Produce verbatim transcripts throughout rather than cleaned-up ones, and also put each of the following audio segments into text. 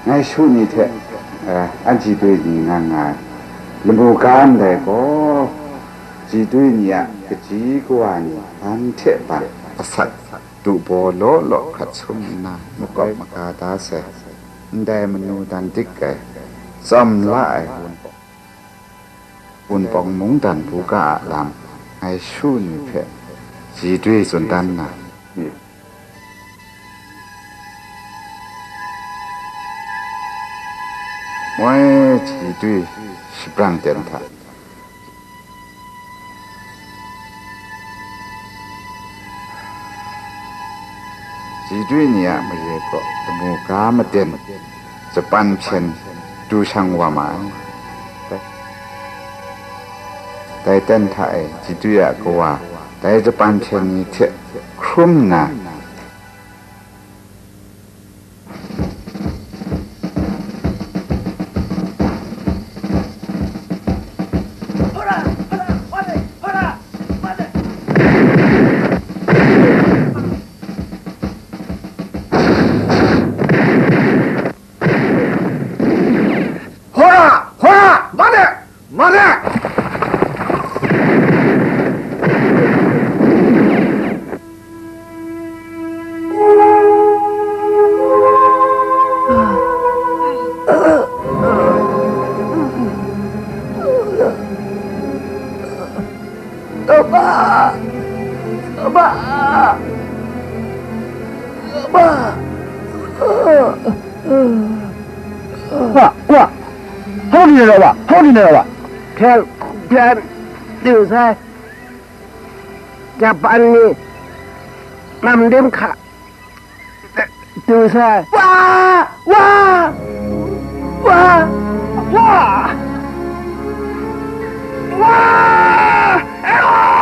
Ngai shu ni hte, eh, an chyeju ni nga nga ai. Lamu ga ndai gaw, chyeju ni a kaji kawa ni ban hte ban asat du baw law law hkrat sum nna, makawp maga da sai, ndai manu dan dik ai, tsawm la ai Wunpawng, Wunpawng mungdan buga a lam, ngai shu ni hpe chyeju tsun dan na, moi chyeju shabrang ten hta. Chyeju ni a mare gaw lamu ga maden, Japan hpyen du shang wa ma ai. Dai ten hta e chyeju a kawa dai Japan hpyen ni hte hkrum nna, Hora! Hora! Mare! Mare! Aba! Aba! Aba! Wa, wa! Hau ni na wa, hau ni na wa. Hpyen, hpyen, du sai. Japan ni, nam dim hka, du sai. Wa! Wa! Wa! Wa! Wa! Ewa!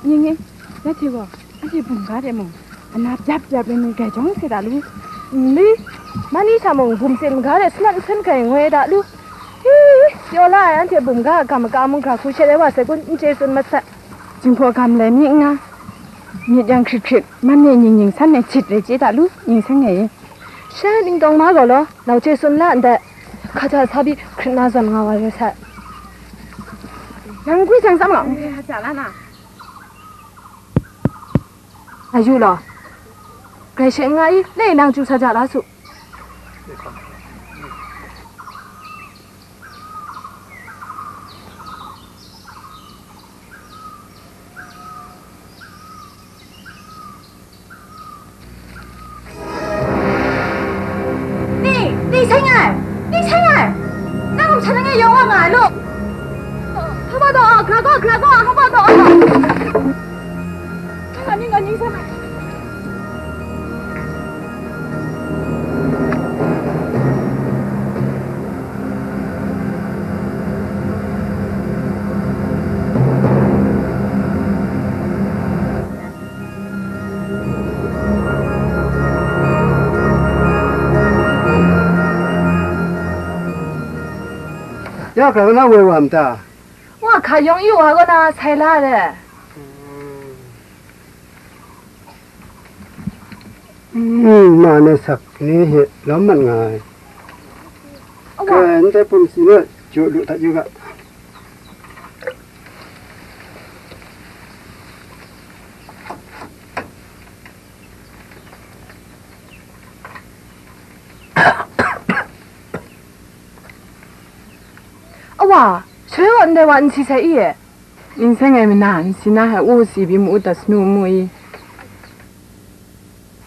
Ning e, ya hte gaw, anhte bum ga de mung, ana pyap pyap ai ni grai jawng se da lu. Nli, mani hta mung bum sin maga de sanat nsen grai ngoi da lu. Hi, pyaw la ai anhte bum ga a gam maka mung hkra hku shet ai wa sai kun, n chye tsun masat. Jinghpaw gam lai mi n nga. Myit yang hkrit hkrit, man e ning ning san e hkyit rai chye da lu, ning seng e. Sha ning tawng na gaw law, lau chye tsun la ndai, hka ja sa pyi hkrit na zawn nga wa rai sai. Nang gwi jang tsam nga, hka ja la na. A yu law, grai she n nga i, le nang chyu sa ja la su. Ni, ni seng ai, ni seng ai, nang mung sha nang e yawng wa nga ai lu. Hpa ba taw, hkra gaw, hkra gaw, hpa ba taw. Nang ni, nang ni seng ai. Ya hkra na woi wa ma ta? Wa hka yawng yu wa gaw na sai la re. Mm, ma na sak ni hte lawm mat nga ai. Awa. Ka ndai pum si na jaw lu dat yu ga. Awa, shaloi gaw ndai wa n si sai i e? Ning seng ai mana n si na, hai u si byin mu u, dat sanu mu i?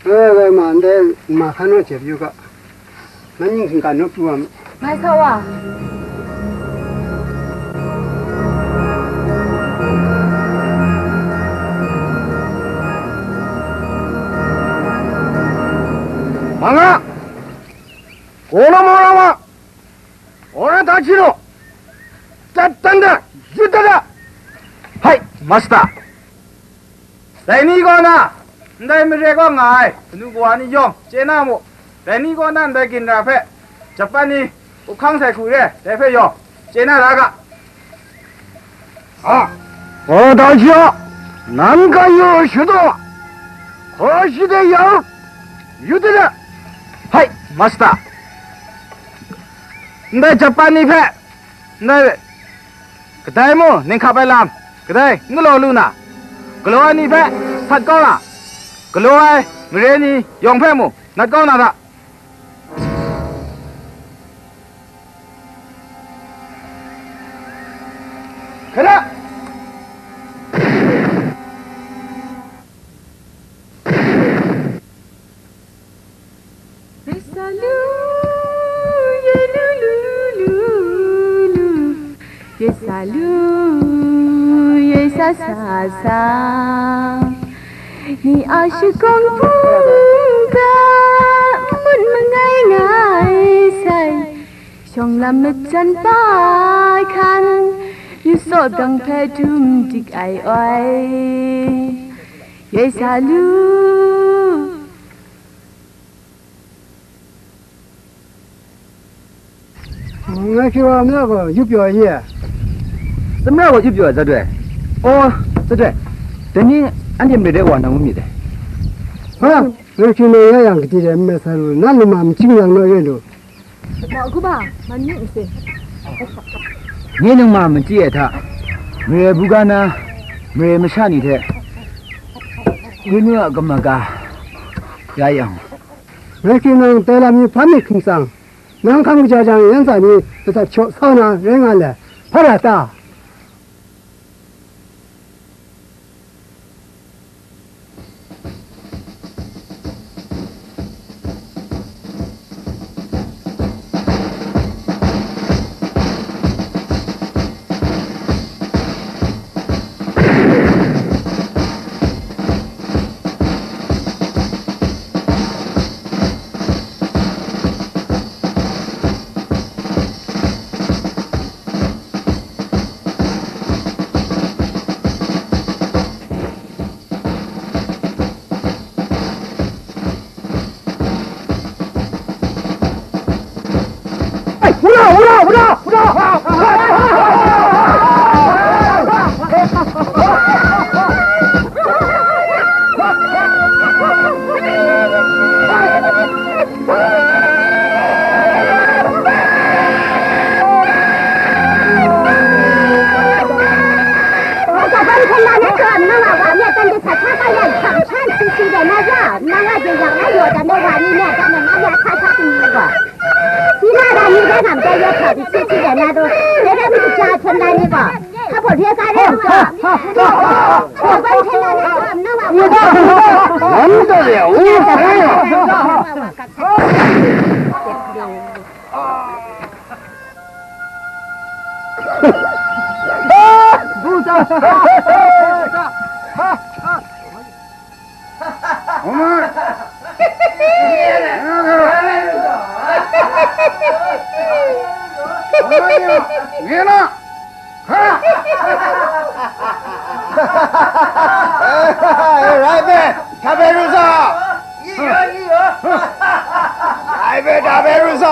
Ngai, ngai ma ndai ma hkan rawt jep yu ga, nan ning htinggan naw pru wa mu. Ngai sa wa. Ma nga! Gaw na ma na ma! Ora da chi no! Dat dan da! Yut dat da! Hai, Master! Dai ni kaw na, ndai mare kaw nga ai kanu kawa ni yawng chye na mu. Dai ni kaw na ndai ginra hpe Japan ni up hkang sai hku re, dai hpe yawng chye na ra ga. A, o da hta, nan ga yu shadu, hkaw shi de yau, yu de de. Hai, Master, ndai Japan ni hpe, ndai kadai mu ninghkap ai lam, kadai n galaw lu na, galaw ai ni hpe sat kau na, galaw ai mare ni yawng hpe mu nat kau na hta. Hkana! Ye sa lu, ye lu lu lu lu, ye sa lu, ye sa sa sa. Ni a shakawng hpung hkra, n-gun mangai ngai sai, shawng lam majan pa hkan, yu saw dang hpe dum dik ai oi. Ye sa lu. Ngai hkye wa, mara gaw yup pyaw ai ye? Sumra gaw yup pyaw ai, Zadoi. Aw, Zadoi, dai ni anhte mare de wa na ngu myit dai. Hpa, ngai hkye nang ya yang, gade dai n mai sa lu, na lama machyi yang naw re lu. Ma, Guba, man mi n se. Nye nang ma machyi ai hta, mare buga na, mare masha ni hte, kanu a kamaga ya yang, ngai hkye nang tai lam ni hpa myit hkum tsang, nang hkam kaja jang, yan tsa ni ladat shaw sa na rai nga le, hpa ra ta? Hkyen la na shawng, nang a wa myit dan de sa hta kau ya, hkam shan si si de na ya, nang a de yang na yaw dan de wa ni myit dan de na ya hta hta ting ni gaw. Si na ra ni de nam de ya hta si si de na do, de de mi ja hkyen la ni gaw. Hpa baw re ga re lu gaw. Hpa baw hkyen la na shawng, nang a wa myit dan de sa hta kau ya, hkam shan si si de na ya. 难得了，乌黑啊！ 我们，我们，你呢？ 哎，来一杯，干杯，如嫂。一元，一元。来一杯，干杯，如嫂。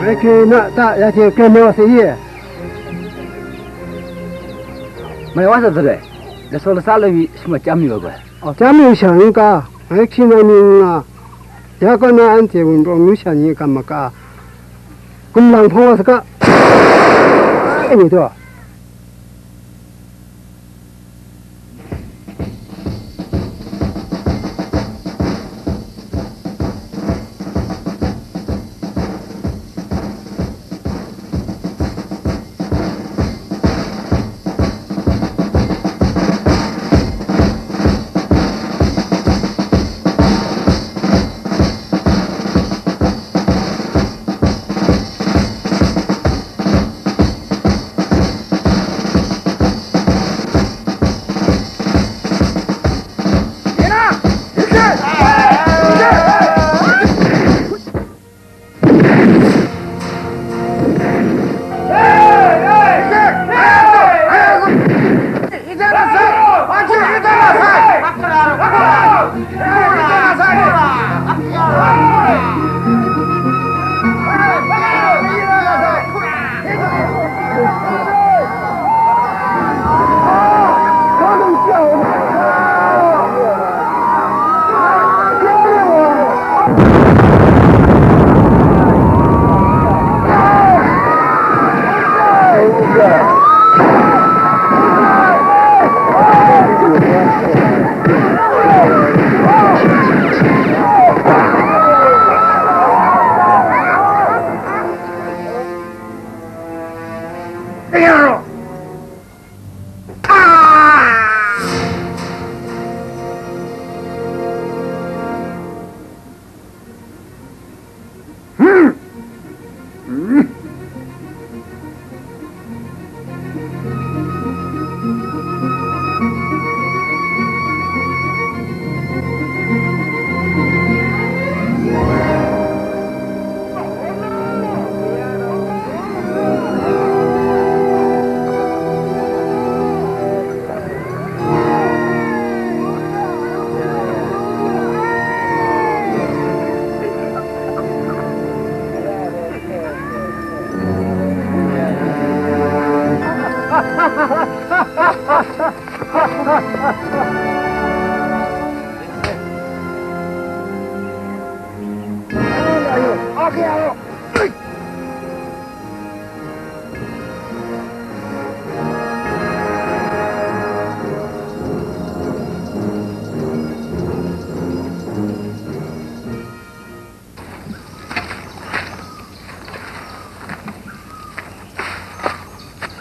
Ngai hkye na ta, ya hte kren na wa sai ye. Mai wa sa zarai, lasa lasa loi mi shama chyam yu ai. Aw, chyam yu sha n ka, ngai hkye na ni n nga, ya kaw na anhte wunpawng amyu sha ni a kam maka, kumlang hpawng wa saga, ai ni taw.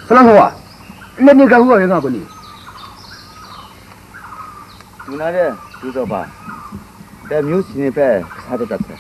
Salang hkawa, nlet ni grau hkawa rai nga gaw ni? Du na re, du taw ba, dai myu si ni hpe kasa dat dat sai.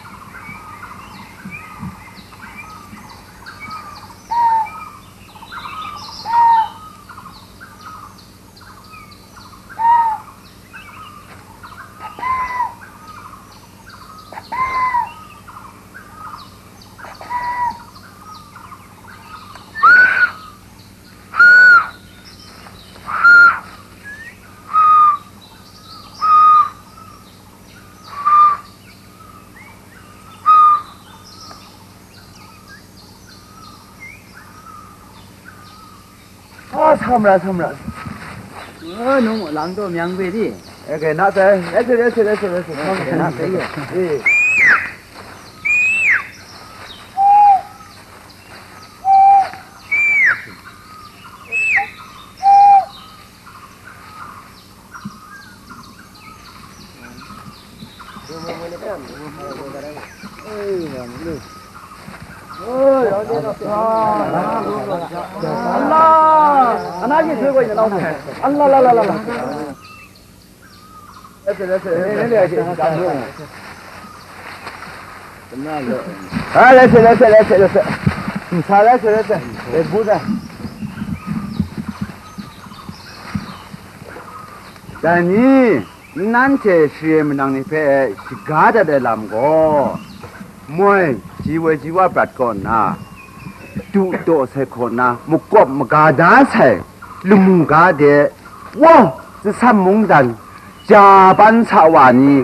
A, sa mara, sa mara. A, nung lang taw myang hpe di. E, ke na sai. Ese, ese, ese, ese. Sa mara, na sai. E. Dai ni, nanhte share manang ni hpe shaga dat ai lam gaw, moi, ji woi ji wa prat kaw nna, du daw sai hkaw nna, makawp maga da sai lamu ga de, wa, Tsitsam mungdan, Japan sa wa ni,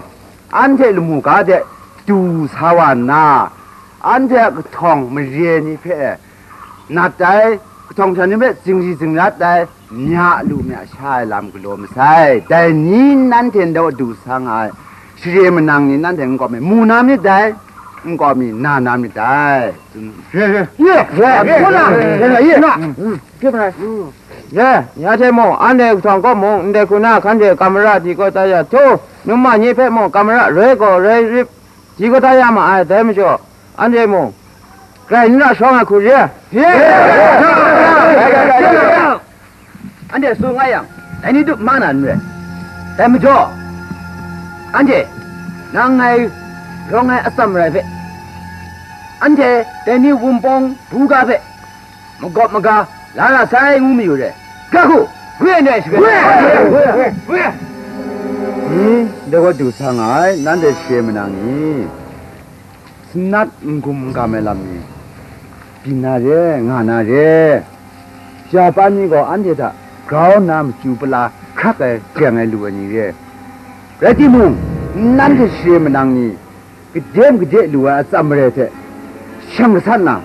anhte lamu ga de du sa wa nna, anhte a kahtawng mare ni hpe nat ai, kahtawng htan ni hpe zingri zingrat ai, mya lu mya sha ai lam galaw masai. Dai ni nanhte ndau du sa nga ai, share manang ni nanhte n kawp mi, mu na myit dai, n kawp mi, na na myit dai. Ye, ya hte mung, anhte kahtawng kaw mung, ndai hku na hkan de kamara di kaw ta ya htu, num ma ni hpe mung kamara rai gaw rai rip, di kaw ta ya ma ai, dai majaw, anhte mung, grai n ra shawng ai hku re. Anhte tsun nga yang, dai ni tup ma na n rai. Dai majaw, anhte, nang ngai rawng ai atsam rai hpe, anhte dai ni wunpawng buga hpe, makawp maga la ra sai ngu mayu re. Ga hku, gwi ai ni ai shagai. Ni, dai gaw du sa nga ai, nanhte share manang ni, sanat n-gum n-gam ai lam ni, byin na re, nga na re. Japan ni gaw anhte hta grau nna machyu pala hkrak ai, kyeng ai lu ai ni re. Rai timung, nanhte share manang ni, gade magade lu ai atsam mare hte shang gasat na,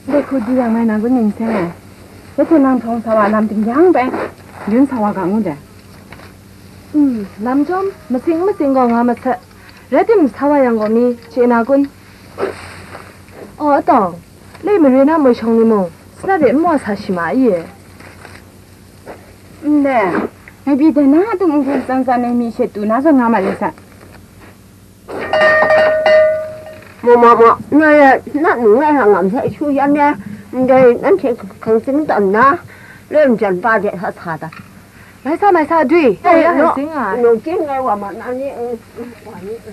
ndai hku di yang ngai na gun ning seng ai. Ya hte nang htawng sa wa lam ding yang bai, dun sa wa ga ngu dai. Mm, lam chyawm, masing masing gaw nga masat. Rai tim, sa wa yang gaw mi, chye na kun? Aw, atau, le mare na moi shawng ni mung, sanat de n wa sa shi ma i? Ndai, ngai pyi dai na a tum n-gun tsan tsan ai mi she tu na zawn nga ma le sa. Maw, maw, maw, ngai a na nu ngai hta ngam sai shu yan ya, ndai nanhte hkang tsim tam na, loi majan pa de sa sa ta. Mai sa, mai sa, dwi. Ai, ya hai no, sing ai. No, kin ngai wa ma na ni, mm, mm, wa ni, mm.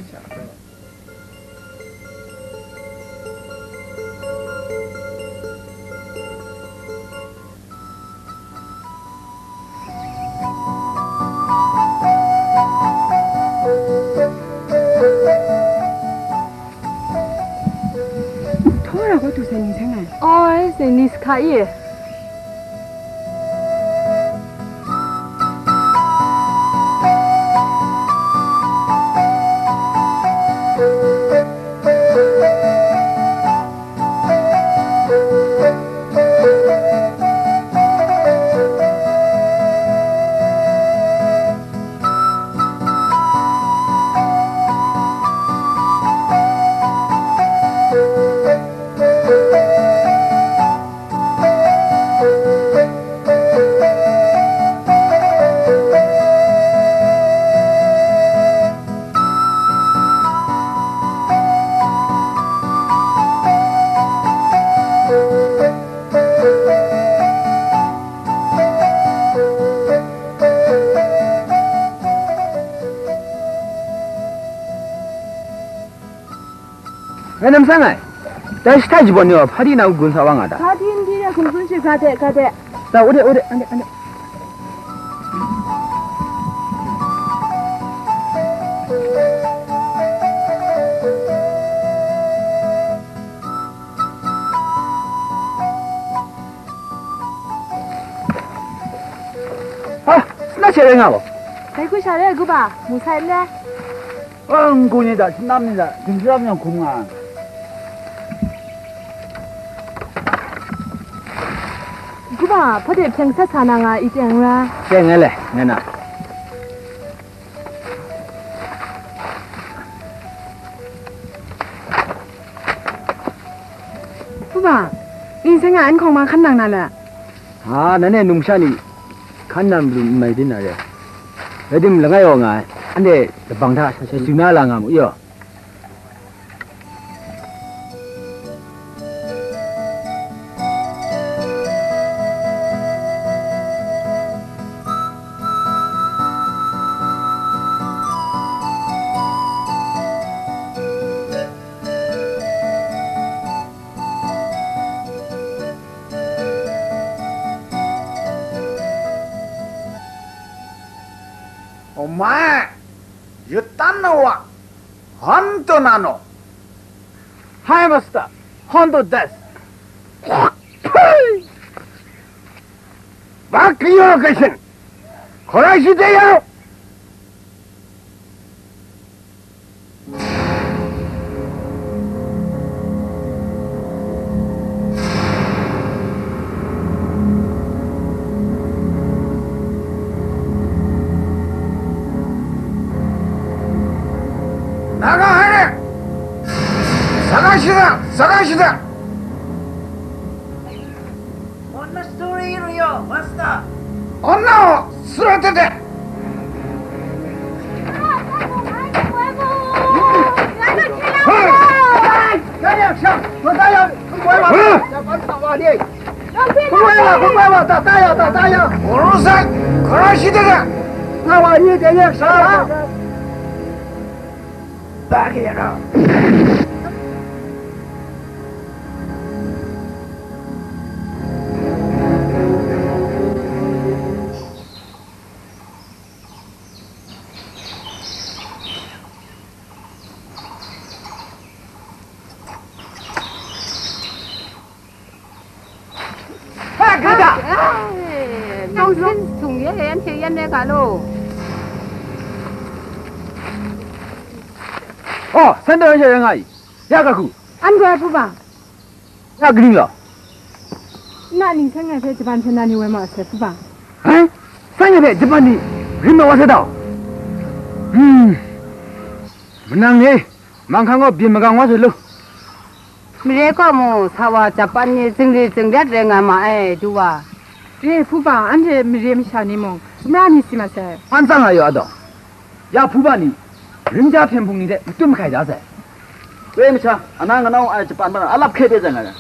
Htawra gaw du sai ni sai ngai. Oi, sai ni sa hka i. N san ai. Dai jahtai shabawn ni gaw hpa di na gun sa wa nga ta? Hpa di n di de hkum tsun shaga de, ga de. Da, u de, u de, ande, ande. Ah, sna che rai nga gaw. Dai hku sha re, guba, mu sai n re. N-gu ni hta, shanam ni hta, dingsa myawng hkum nga ai. Guba, hpa de hpyeng sat sa na nga i teng ra? Teng ai le, ngai na. Guba, ning seng a an hkawng ma hkan nang na le? Ha, nan e numsha ni hkan nan malu n mai byin na re. Rai tim, langai wa nga ai, anhte labang hta sha sha tsun na la nga mu, yaw. O mai, yutan na wa, han to na no? Hai, Master, han to das. Bak yo kashin, korai shi de yo. Naga hare! Saga shida! Saga shida! Onna suri ru yo, Master. Onna o, sura tete. Urusan, karashi tete. Nang sin sung ye, yan hte yan me ga lo. Oh, san taw yan sha rai nga i. Ya ga hku. An goi hpu ba. Ya kaning law? Na ning seng ai hpe Japan hpyen na ni woi ma sai hpu ba. Hai? Seng ai hpe Japan ni rim na wa sai tau? Hmm. Manang ni, manghkang gaw byin magang wa sai lu. Mare kaw mu, sa wa Japan ni zingri zingrat rai nga ma ai, du wa. Re hpu ba, anhte mare masha ni mung, sumra ni si ma sai. An tsang a yaw a daw. Ya hpu ba ni, ring ja hpyen hpung ni hte matut mahkai da sai. Woi masha, ana nganau ai Japan mara alap hkye de za nga ai.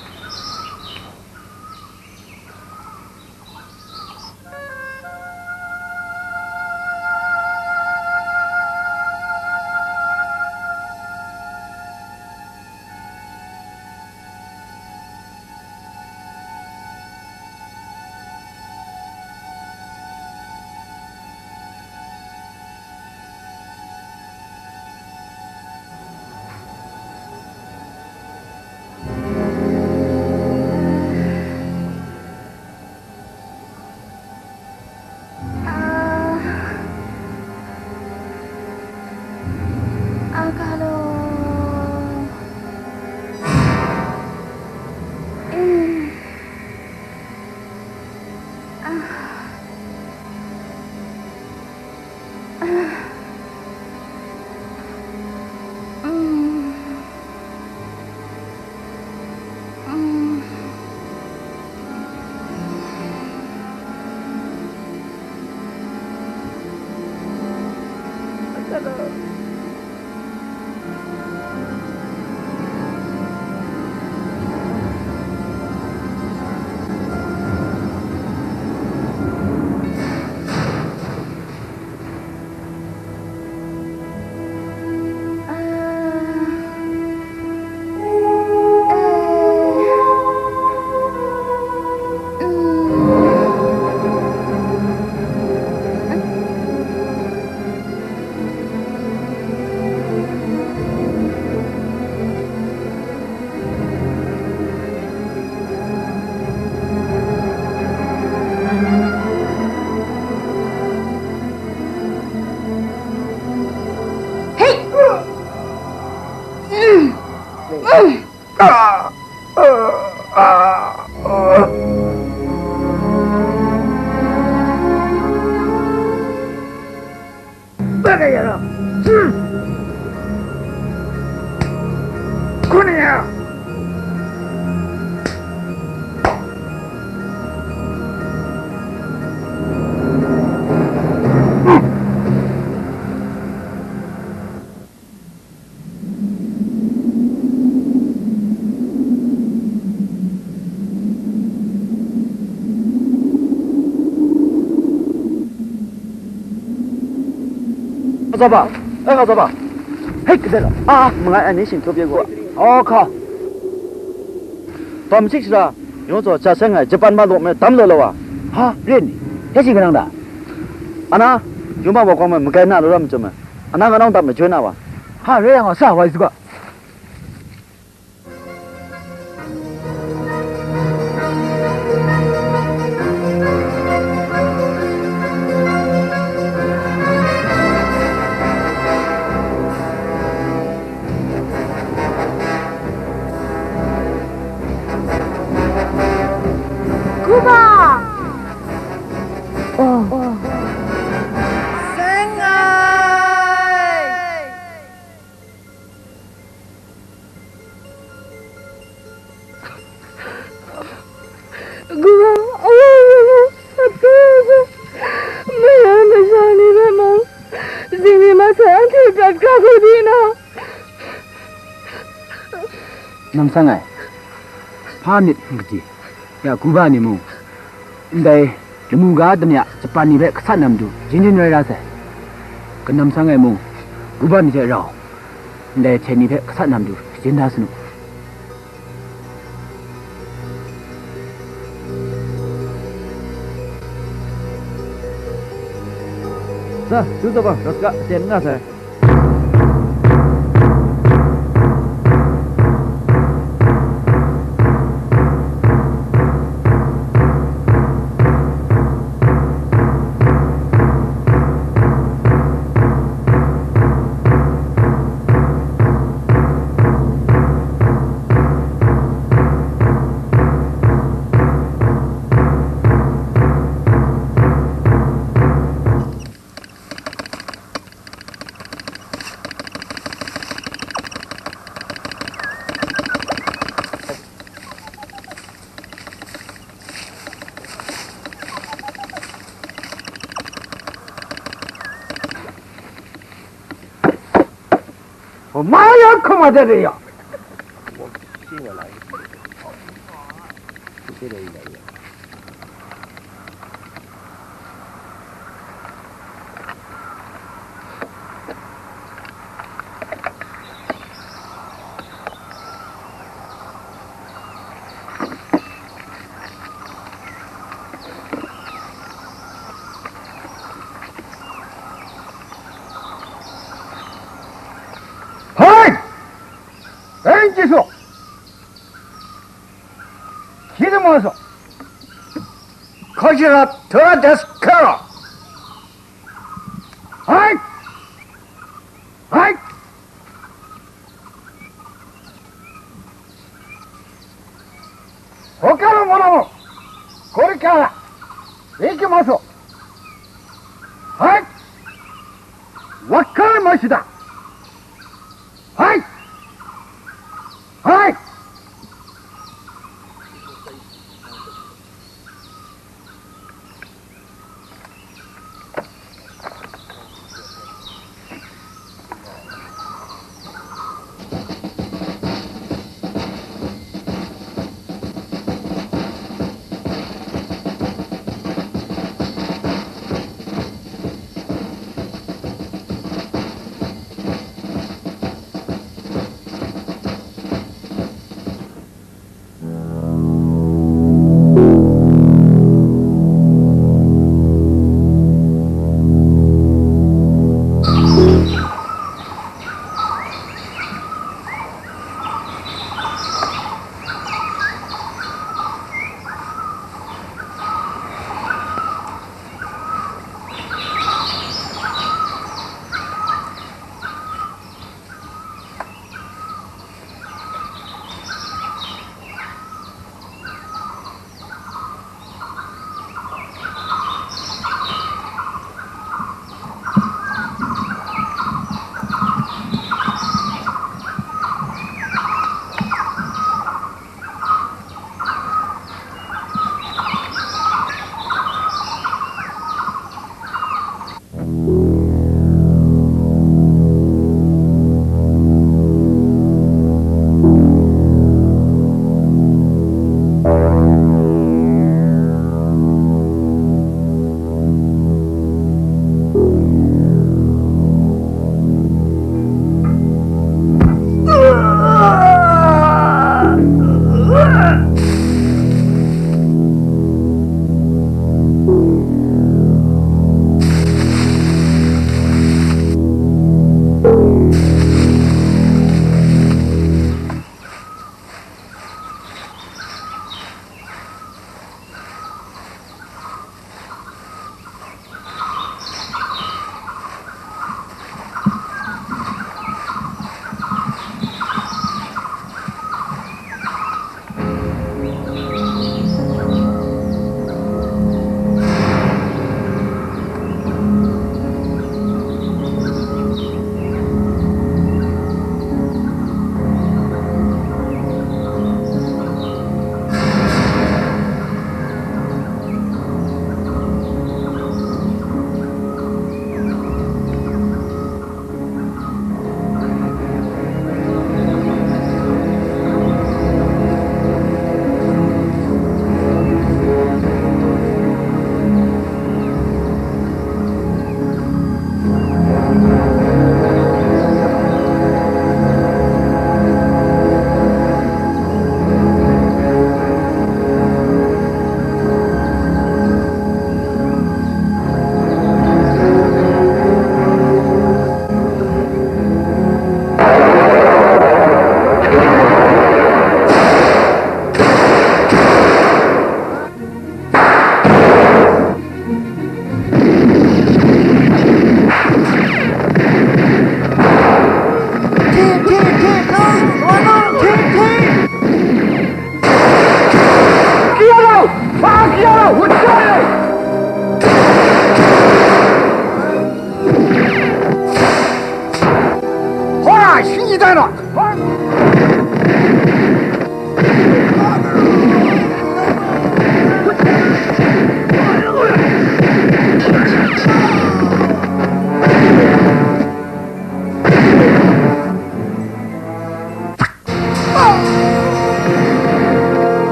Ga zaw ba, e ga zaw ba. Hei, kadai la? A, mangai ai ni shing htup ye gaw. Aw, hka. Taw masik shara, yawng zaw ja seng ai, Japan ma lawk me dam law law wa. Ha, ren ni? Hte shi kanang da? Ana, yawng ma wa kawng me magai na law ram macam me. Ana nga nawng dap me joi na wa. Ha, re yang a, sa wa i su ga. Kuba! Oh. Seng ai! Kawa, awa, awa, atu, atu, maya masha ni hpe mung, zingri masha anhte prat ga hku di na. Nam sang ai, hpa myit n kaji, ya, Kuba ni mung, ndai lamu ga damya Japan ni hpe gasat na matu, yin yin rai ra sai. Kanam sang ai mung, Kuba ni hte rau, ndai hten ni hpe gasat na matu, shajen da sanu. Sa, du tsawp ai, rawt ga, aten n nga sai. O, ma ya hkrum ai dat re ya. Hai! Hai, Jisu! Shi de mo so? Kajira tora das kara. Hai! Hai! Hokaro mo na mo. Kori kara. Iki mo so? Hai! Wakar mo shida. Hai! Hai!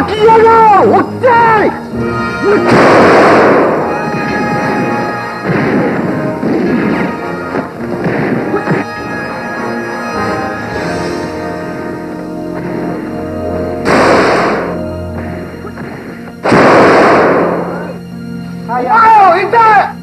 Diego! Hotel! Ayo, Inter!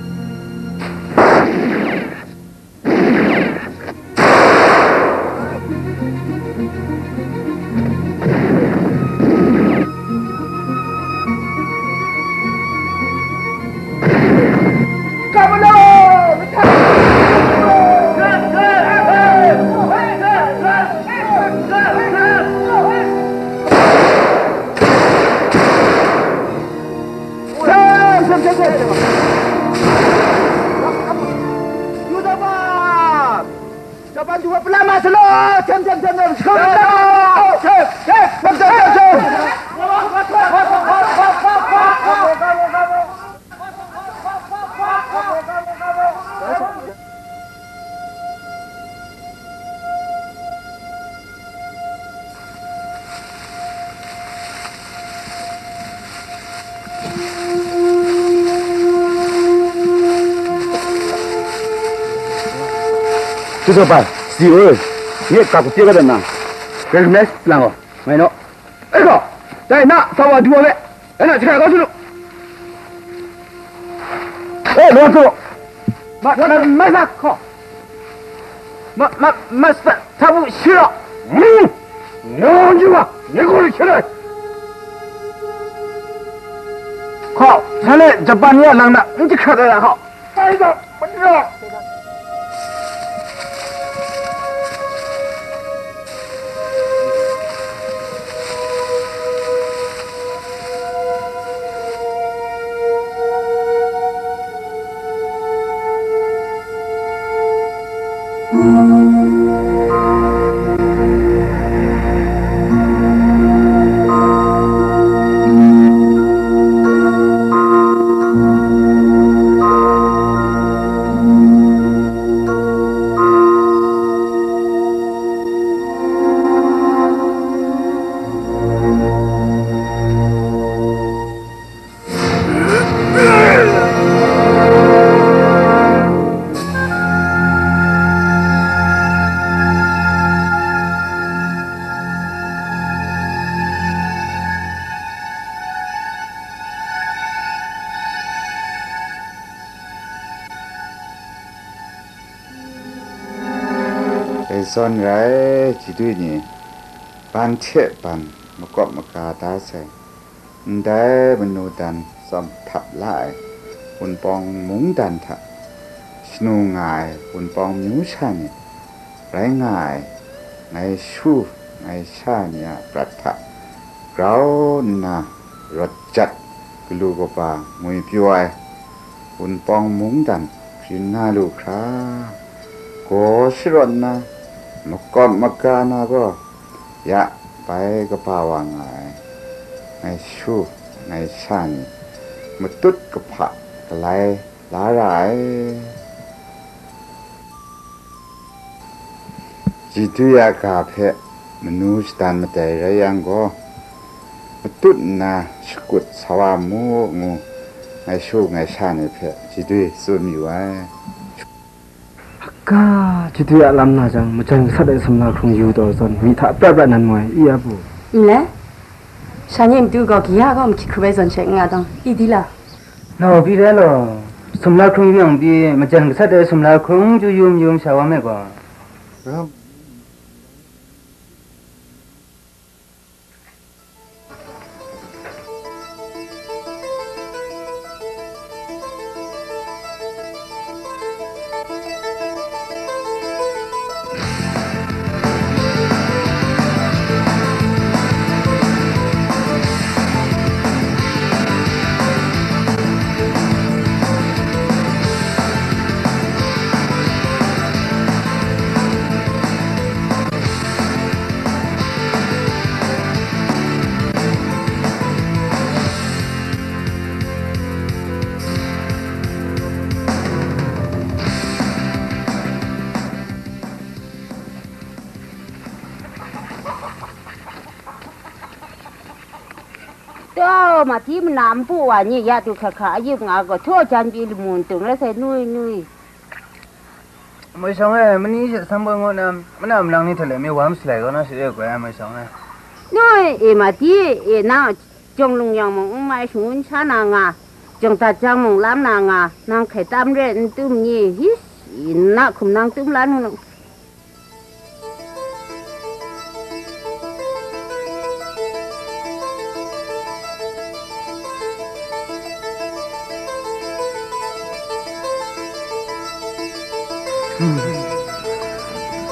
Tuzabai, si oi, nye kap kapye kau dat na, rai rai lang gaw, ngai naw. E gaw, dai na, sa wa du wa me, dai na, shaka kau su lu. E, law su. Ma, ma, ma, ma, hkaw. Ma, ma, ma, sa, sa bu shi raw. Hmm. Naw yu wa, ni gaw shara. Hkaw, shanhte Japan ni a lang na, n jahkrat ai hkaw. Dai gaw, mada. Dai zawn rai, chyeju ni, ban hte ban makawp maga da sai. Ndai manu dan tsawm htap la ai Wunpawng mungdan hta shanu nga ai Wunpawng myu sha ni, rai nga ai ngai shu ngai sha ni a prat hta grau nna rawt jat galu kaba ngwipyaw ai Wunpawng mungdan hkrin nga lu hkra, gaw sharawn nna, makawp maga na gaw, ya bai kaba wa nga ai, ngai shu, ngai sha ni, matut kahpa galai la ra ai. Chyeju a ga hpe manu shadan madai rai yang gaw, matut nna shakut sa wa mu, ngu ngai shu ngai sha ni hpe chyeju tsun yu ai. Ga, chyeju a lam na jang, majan gasat ai sumla hkrung yu taw zawn, myi hta prat prat nan mu ai, i a bu? Nle, sha ni matu gaw, kaya gaw mahkyit hkrup ai zawn she n nga dang, i di la? Nau pyi rai law, sumla hkrung yu yang pyi, majan gasat ai sumla hkrung chyu yu mayu masha wa me gaw. Mati mana npu wa ni ya du hkra hkra a yup nga gaw, htaw jan pyi lamu n tung rai sai, nui, nui. Moi shawng e, mani she samboi ngu na, mana malang ni hta le mi wa masalai kau na, shi e goi ai, moi shawng e. Nui, e, mati, e, nang jawng lung yang mung n mai shangun sha na nga, jawng dat jang mung lam na nga, nang hkai tam re n tum ni, hi, na hkum nang tum la nu.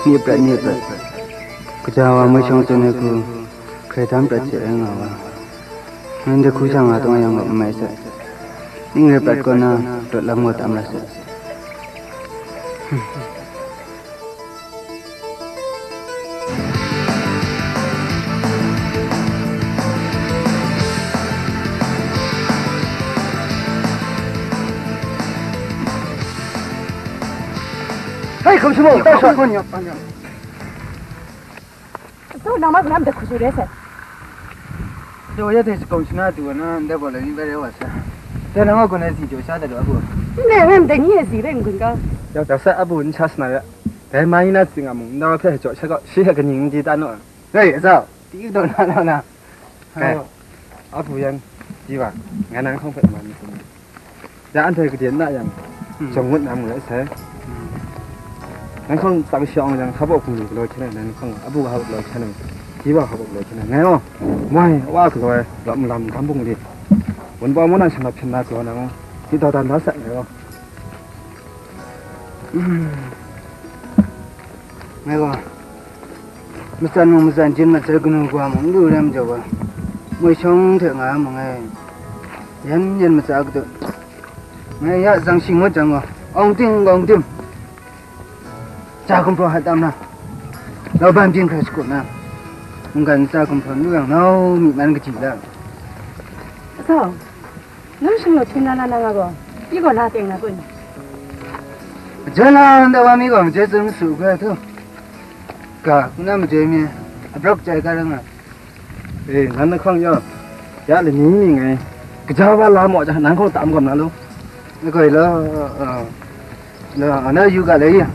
Ni prat, ni prat. Kaja wa moi shawng tsun ai hku, hkrai dam prat hte rai nga wa. Ngai ndai hku sha nga taw yang mat n mai sai. Ning rai prat kaw na, rawt lam gaw tam rai sai. Hei, hkum shamung, tau shawng. So, nang ma kalam da hku shu re sai. Daw ya dai shakawn shana du wa na, ndai bawlai ni bai rai wa sa. Dai nang a gaw na zi jaw sha da lu a bu. N rai, ngai ndai ni e zi bai n gun ga. Yau da sa a bu n sha shana ya. Dai ma ni na zi nga mung, ndai wa hpe jaw sha gaw, shi hte kaning n di ta nu a. Rai, a zau, ti daw na na na. Kai. Aw. A bu yan, di wa, ngai nang hkawng hpe ma ni tsun. Ya anhte kaden na yang, hmm, jawng ngut na mu rai sai. Hmm. Nang hkawng tsang shawng yang, hkabawk hpung lu galaw hkyen ai, nang hkawng abu hkabawk galaw hkyen ai, di wa hkabawk galaw hkyen ai. Ngai gaw, moi, wa galaw ai, lam lam gam bung di. Wunpawng mung na shanglawt hpyen na galaw nang gaw, di dau dan da sai ngai gaw. Hmm. Ngai gaw, matsan mung matsan jin mat sai kanu kawa mung n lu rai majaw ga, moi shawng hte nga ai ma ngai, yan yan matsa kadu. Ngai ya zang shi ngut jang gaw, awng ting awng tim, ja gumhpraw hta tam na, lauban byin hkrai shagu na, mungkan ntsa gumhpraw n lu yang, nau myi man kaji la. Asaw, nang shanglawt hpyen na na nga gaw, pyi gaw la teng na kun? Majaw la nta wa mi gaw, majaw tsun masu hkra htu, ga, hku na majaw mi, abrak chyai ga ra nga. E, nang nang hkawng yaw, ya lani mi ngai, kaja wa la maw jang, nang hkawng tam gawm na lu. Ngai gaw law, law, na yu ga lai ya.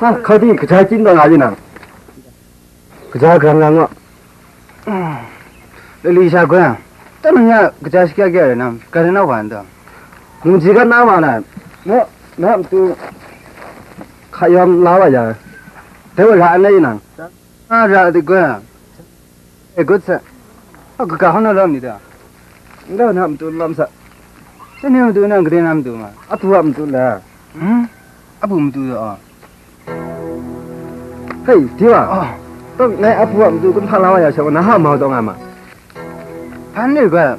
Ha, hkau di, kaja chyim taw nga di nang. Kaja grang grang gaw. Lali sha gaw, tanang ya kaja shakya kya rai nang, ga rai na wa n ta? Mungji gat na wa na, naw, na matu hka yawm la wa ya, dai wa ra n rai nang? A ra dik gaw, e gut sa, a kaga hkau na lawm ni ta? N rau na matu lawm sa. Shanhte matu nang gade na matu ma? Apu a matu la? Hmm? Apu matu ta aw? Hei, Diwa. Oh. Tawng ngai apu a matu kumhpa la wa ya sha, na ha mau taw nga ma? Hpan ni ga,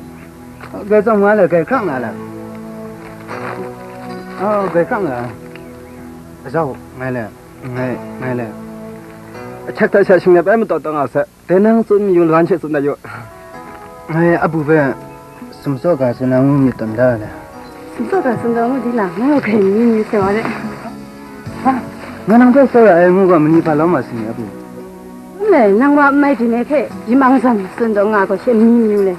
ga tsawm nga le, gai hkrang nga le. Oh, gai hkrang nga. Azau, ngai le, ngai, ngai le. Ahkyak hta sha shingnep ai mataw taw nga sai. Dai nang tsun mayu, lan she tsun dat yu. Ngai apu hpe sumtsaw ga tsun na ngu myit tawn da ai. Sumtsaw ga tsun da ngu di la, ngai gaw hkrai n mi mi sai wa le. Ha, nga nang hpe tsawra ai ngu gaw, mani hpa lawm wa si ni, apu? N le, nang wa n mai di ni hpe, yimang zawn tsun taw nga gaw, she n mi mi le.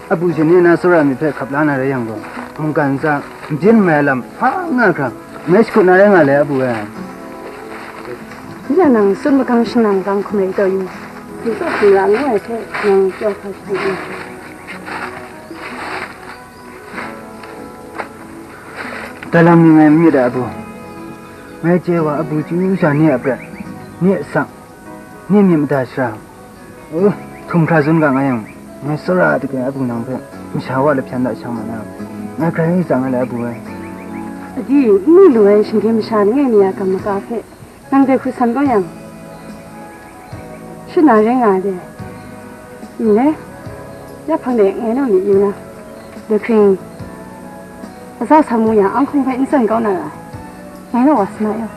Abu shani na tsawra myit hpe hkap la na rai yang gaw, mungkan ntsa, n byin n mai ai lam hpa n nga hkra, ngai shakut na rai nga le, abu e. Nang tsun magang shanang gang hkum rai taw yu. N tawk hkum la ngu ai hte nang chyawm hkra shani. Dai lam ni ngai n myit ai, abu. Ngai chye wa, abu chyu sha ni a prat, ni a sang, ni myit mada shara, uh, htum hkra tsun ga nga yang, ngai tsawra ai dagwi abu nang hpe masha wa lahpyan da shang ma na, ngai grai tsang ai le, abu ai. Adi, n mu lu ai shinggyim masha langai mi a kam maka hpe nang dai hku san kau yang, shut na rai nga ai de. N le, ya hpang de ngai naw myit yu na, dai hpring, aza sa mu yang, anghkung hpe n tsan kau na ra ai. Ngai naw wa sa na yaw.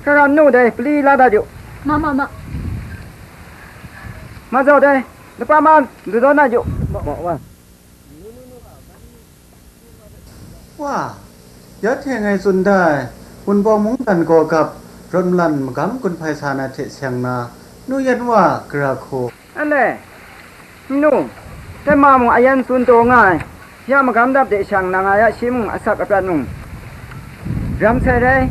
Hkra ram nu dai, pali la dat yu. Ma, ma, ma. Ma zau dai, lapa ma, du daw na yu. Ma, ma, wa. Wa, ya hte ngai tsun da ai, Wunpawng mungdan gaw gap, rawt malan magam gun hpai sa na hte seng na, nu yan wa gara hku. Anle, nnu, dai ma mung ayan tsun taw nga ai, ya magam dap de shang nang a ya shi mung asak aprat mung, ram sai rai,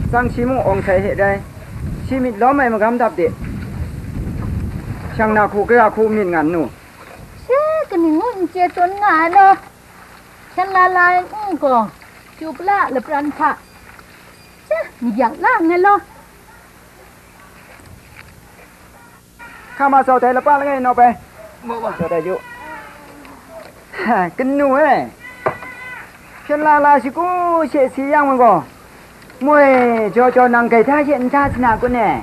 tsang shi mung awng sai hte rai, shi myit lawm ai magam dap de shang na hku, gara hku myit nga nnu. She kaning ngu n chye tsun nga ai law, hpyen la la ai n gaw, chyu pala lapran hta, she, n yak la nngai law. Hkama sau dai lapa langai nau bai. Mau wa. Sau dai yu. Ha, kanu e. Hpyen la la shagu she si yang gaw, moi jaw jaw nang gaida she nta sina kun e?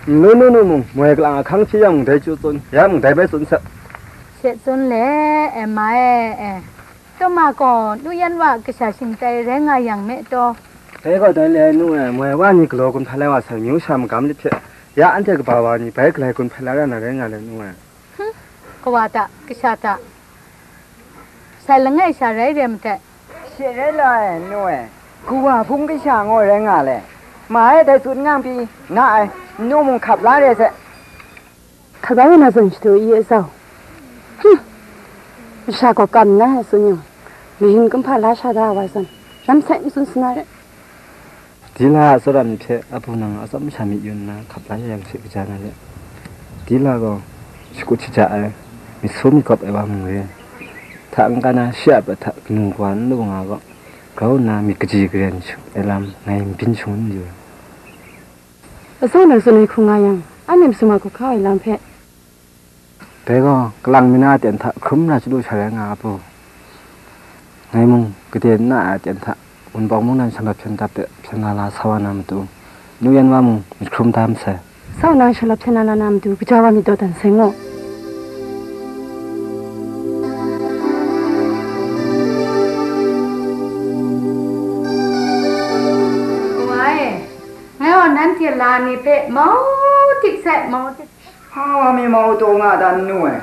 Nnu nu nu mung, moi kalang ahkang hpyi yang mung dai chyu tsun, ya mung dai bai tsun sat. She tsun le, e, ma e, e. Tuma gaw, nu yan wa kasha shingtai rai nga yang me taw? Dai gaw dai le ai nu e, moi wa ni galaw gun hpai la wa sai, myu sha magam lit hpe, ya anhte kaba wa ni bai galai gun hpai la ra na rai nga le nu e. Hum, kawa ta, kasha ta, sai langai sha rai re matai. She rai la ai, nu e, kawa hpung kasha ngaw rai nga le, ma e dai tsun ngang pyi na ai, nu mung hkap la re sai. Hkaba wa na zawn shadu i a zau. Hum! Masha gaw kam nna tsun yang, mahin kumhpa la sha da wa zawn, lam sai n tsun sana re. Dila a tsawra myit hpe abu nang a tsawm masha myit yu nna hkap la ya yang she kaja na le. Dila gaw shakut shaja ai, myit su myit gawp ai wa mung re. Hta n-ga na shi a prat hta kanu kawa n lu nga gaw, grau nna myit kaji karen shut ai lam ngai n byin shangun n yu. Asaw nang tsun ai hku nga yang, anhte masum a hkawhkau ai lam hpe. Dai gaw, kalang mi na aten hta hkrum na chyalu sha rai nga a pru? Ngai mung, gade na ai aten hta, Wunpawng mungdan shanglawt hpyen dap de hpyen la la sa wa na matu, nu yan wa mung myit hkrum da masai. Sau nang shanglawt hpyen la la na matu, kaja wa myit dawdan sai ngu. Wa e, ngai gaw nanhte la ni hpe mau tik sai, mau tik. Hpa wa mi mau taw nga dan nu ai,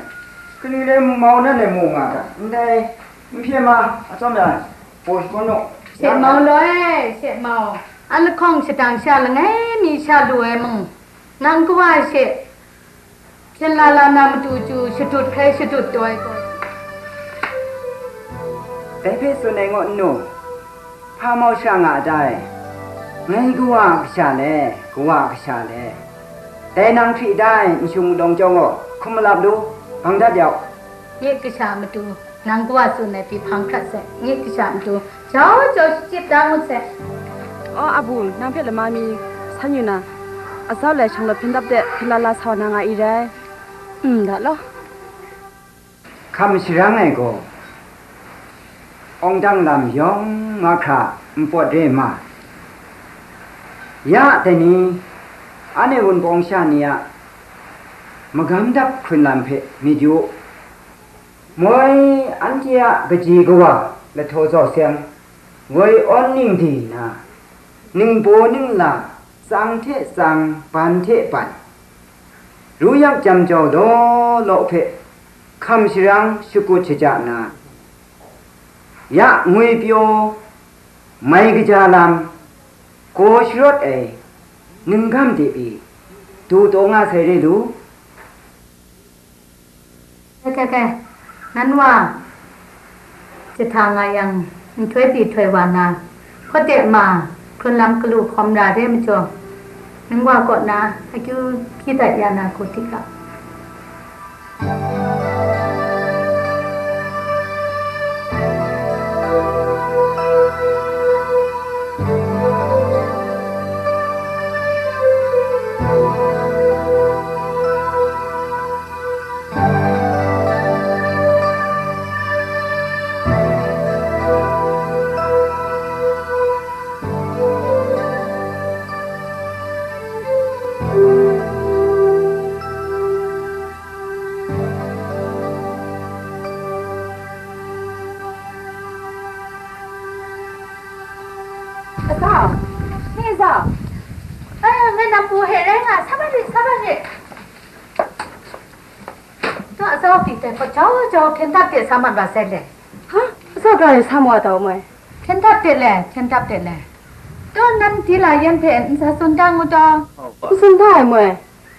kani le mau nan e mu nga ga, ndai n hpye ma, atsawm ya, baw shagun u. She mau law e, she mau, a lahkawng shadang sha langai mi sha lu ai mung, nang kawa she, hpyen la la na matu chyu shadut hkrai shadut taw ai gaw. Dai hpe tsun ai ngu nnu, hpa mau sha nga a ta e? Ngai kawa a kasha le, kawa a kasha le. Dai nang hkri da ai nshung wudawng chyawm gaw, hkum malap lu, bang dat yau. Nye kasha matu, nang kawa tsun ai pyi hpang hkrat sai, nye kasha matu, jau jau shachyip da ngut sai. Aw, abu, nang hpe lama mi san yu na, azau lai shanglawt hpyen dap de, hpyen la la sa wa na nga i rai. N da law. Hkam sharang ai gaw, awng dang lam yawng mahkra npawt re ma. Ya dai ni, anhte Wunpawng sha ni a magam dap hkrun lam hpe myit yu u. Moi anhte a kaji kawa lahtaw zaw seng, woi awn ning di na, ningbaw ningla, tsang hte tsang, ban hte ban, ru yak jam jau law law hpe hkam sharang shakut shaja na, Ya ngwi pyaw, mai kaja lam, gaw sharawt ai, ningkam de pyi, du taw nga sai re lu. Kai, kai, kai, nan wa, jahta nga yang, nhtoi pyi htoi wa na, hkawte ma, hkrun lam galu hkawm ra re majaw, nan wa kaw na akyu hpyi dat ya na hku tik ga. Azau, ni azau, eh, ngai nam pu he rai nga, sa bai rit, sa bai rit. Taw, azau pyi tai hpaw jau jau hpyen dap de sa mat wa sai le. Ha? Azau ga e sa maw tau mai? Hpyen dap de le, hpyen dap de le. Taw, nan di la yan hpe n sa tsun da ngu taw? N tsun da ai moi.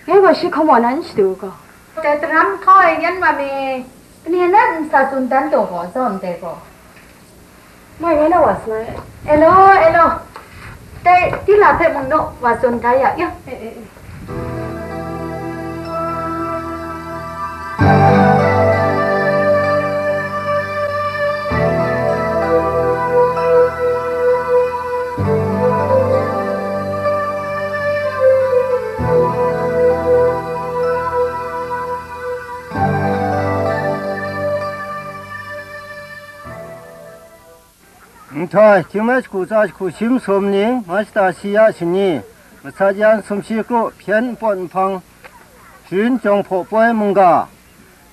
Ngai gaw shi hkawm wa na n shadu gaw. Dai daram hkau ai yan wa mi, kane nan n sa tsun dan taw gaw, azau ndai gaw. Mai rai na wa sa na re. Elo, elo. Dai, di la hpe mung naw wa tsun da ya, ya. E, e, e. Nhtoi, hkying mi shagu tsa shagu shi masum ni, mashata shi ya shani, masat yan sumshi kru, hpyen npawt nhpang, sharin jawng hpaw poi mungga,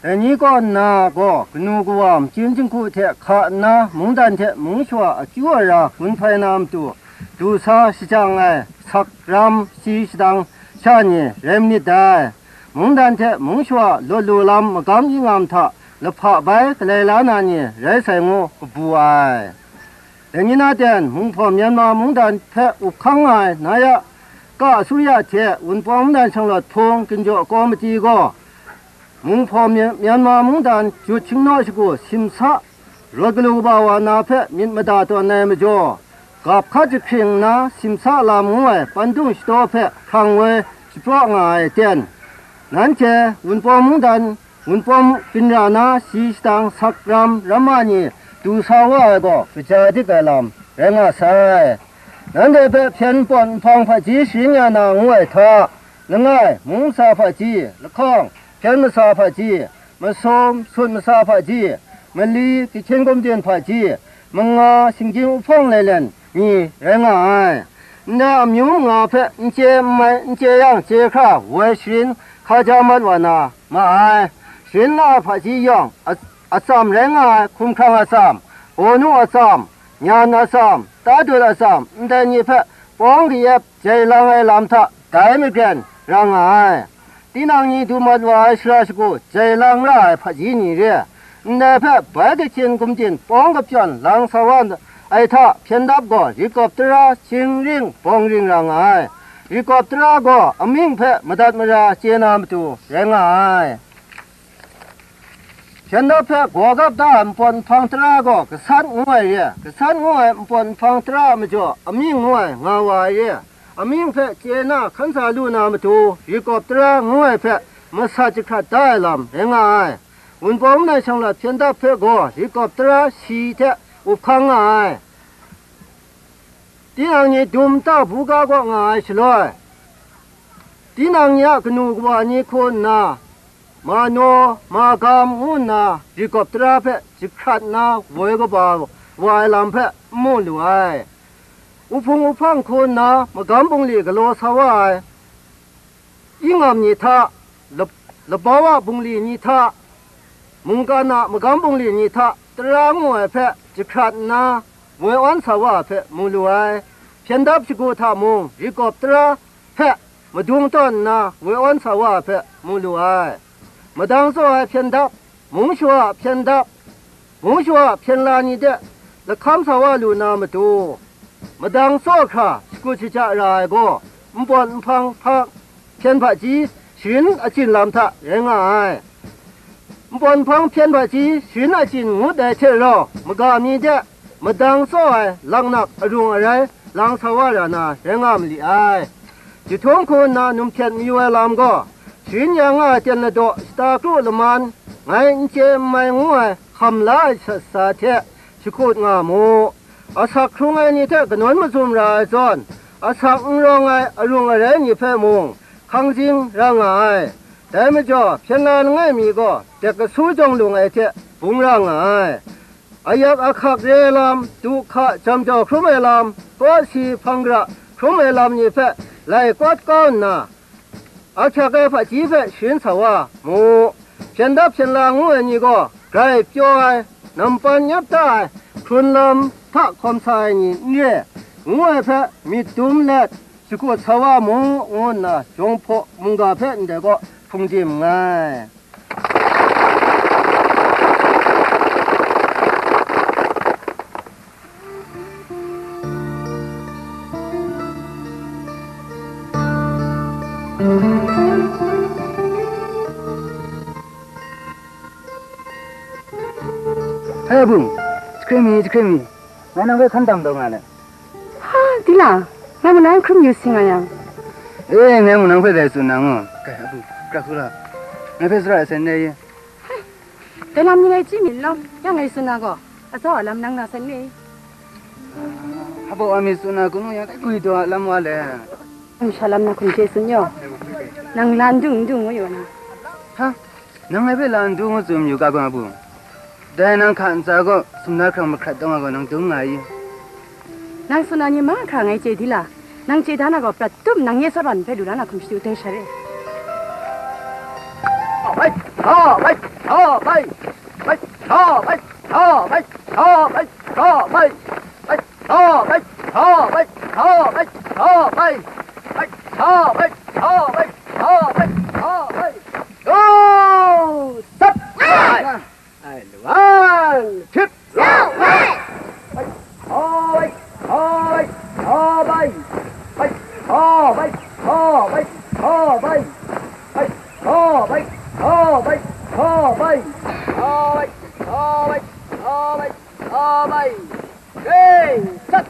dai ni kaw nna gaw, kanu kawa, machyin jinghku hte hka nna, mungdan hte mung shawa akyu ara gun hpai na matu, du sa shajang ai, sak ram, si shadang sha ni rai manit dai. Mungdan hte mung shawa lawt lu lam magam yingam hta lahpa bai galai la na ni rai sai ngu kabu ai. Dai ni na ten, Mung Hpaw Myanmar mungdan hpe up hkang nga ai Naya Ka Asuya hte Wunpawng Mungdan Shanglawt Hpung Ginjaw Kawmiti gaw, Mung Hpaw Mya-, Myanmar mungdan jut shingnaw shagu simsa rawt galu kaba wa na hpe myit mada tawn ai majaw, gap hkat jahkring nna simsa lam ngu ai pandung shadaw hpe hkrang woi shapraw nga ai ten, nanhte Wunpawng mungdan, Wunpawng ginra na si shadang sak ram ramma ni du sa wa ai gaw kaja dik ai lam rai nga sai. Nanhte hpe hpyen npawt nhpang hpaji sharin ya na ngu ai hta, langai, mung masa hpaji, lahkawng, hpyen masa hpaji, masum, sut masa hpaji, mali, gahkyen gumden hpaji, manga, shinggyim uhpawng lailen ni rai nga ai. Ndai amyu manga hpe n chye n mai, n chye yang chye hkra woi sharin hkaja mat wa na ma ai. Sharin la ai hpaji yawng, a-, atsam rai nga ai hkumhkrang atsam, bawnu atsam, nyan atsam, tadut atsam, ndai ni hpe pawng kayep jai lang ai lam hta dai magren ra nga ai. Tinang ni du mat wa ai shara shagu jai lang ra ai hpaji ni re, ndai hpe bai gahkyen gumdin pawng kapyawn lang sa wa ai hta hpyen dap gaw rit kawp tara, ching ring, bawng ring ra nga ai. Rit kawp tara gaw amying hpe madat mara chye na matu rai nga ai. Hpyen dap hpe gaw gap da ai npawt nhpang tara gaw gasat ngu ai re, gasat ngu ai npawt nhpang tara a majaw amying ngu ai nga wa ai re, amying hpe chye na hkan sa lu na matu, rit kawp tara ngu ai hpe masat jahkrat da ai lam rai nga ai. Wunpawng mungdan shanglawt hpyen dap hpe gaw rit kawp tara shi hte up hkang nga ai. Tinang ni dum nta buga kaw nga ai shaloi, tinang ni a kanu kawa ni hku nna, manaw, magam ngu nna rit kawp tara hpe jahkrat nna woi kaba wa ai lam hpe n mu lu ai. Uhpung uhpang hku nna magam bungli galaw sa wa ai, ingam ni hta, lap-, labau a bungli ni hta, mungkan a magam bungli ni hta tara ngu ai hpe jahkrat nna woi awn sa wa ai hpe mu lu ai. Hpyen dap shagu hta mung rit kawp tara hpe madung tawn nna woi awn sa wa ai hpe mu lu ai. Madang tsaw ai hpyen dap, mung shawa a hpyen dap, mung shawa a hpyen la ni de lahkam sa wa lu na matu, madang tsaw hkra shakut shaja ra ai gaw, npawt nhpang hpa hpyen hpaji sharin achyin lam hta rai nga ai. Npawt nhpang hpyen hpaji sharin achyin ngut ai hte rau, maga mi de madang tsaw ai laknak arung arai lang sa wa ra na rai nga ma li ai. Jahtum hku nna num hpyen mayu ai lam gaw, sharin ya nga ai ten ladaw shata kru laman, ngai n chye n mai ngu ai hkam la ai sat sa hte shakut nga mu. Asak hkrung ai ni hte kanawn mazum ra ai zawn, asak n rawng ai arung arai ni hpe mung hkangzing ra nga ai. Dai majaw, hpyen la langai mi gaw dek kasu jawng lung ai hte bung ra nga ai. Ayak ahkak re ai lam, du hka jam jau hkrum ai lam, kawsi hpang gara hkrum ai lam ni hpe lai kawt kau nna, ahkyak ai hpaji hpe sharin sa wa mu. Hpyen dap hpyen la ngu ai ni gaw, grai pyaw ai, nampan nyap da ai, hkrun lam hta hkawm sa ai ni n re, ngu ai hpe myit dum let, shakut sa wa mu, ngu nna, jawng hpaw mungga hpe ndai gaw hpung dim nngai. Hai, Abung, jahkring mi, jahkring mi, ngai nang hpe hkan dang taw nga let. Ha, Dila, ngai mung nang hkrum yu si nga yang. E, ngai mung nang hpe dai tsun na ngo. Kai, Abung, kra hku la. Ngai hpe tsara ai sai n rai ye. Dai lam ni ngai chyi mi n law, yang ngai tsun na gaw, atsau a lam nang na sai n re. Hpa wa mi tsun na hkunu yang, dai gwi daw a lam wa le. Nang sha lam na hkum hte tsun yaw. Nang la n du n du ngu yaw na. Ha? Nang ngai hpe la n du ngu tsun yu ga, Abung. Dai nang hka ntsa gaw, sumla hkrang mahkrat taw nga gaw, nang dum nga ai i? Nang tsun na ni mahkra ngai chye Dila. Nang chye da na gaw, prat tup nang nye tsawra hpe lu la na hkum shadu dai sha re. Bai, ha, bai, ha, bai. Bai, ha, bai, ha, bai, ha, bai, ha, bai. Bai, ha, bai, ha, bai, ha, bai, ha, bai. Bai, ha, bai, ha, bai, ha, bai, ha, bai. Go! Stop! Ai, ai, one, two, go! Bai, ha, bai, ha, bai, ha, bai. Bai, ha, bai, ha, bai, ha, bai. Bai, ha, bai, ha, bai, ha, bai. Ha, bai, ha, bai, ha, bai. Hey, set.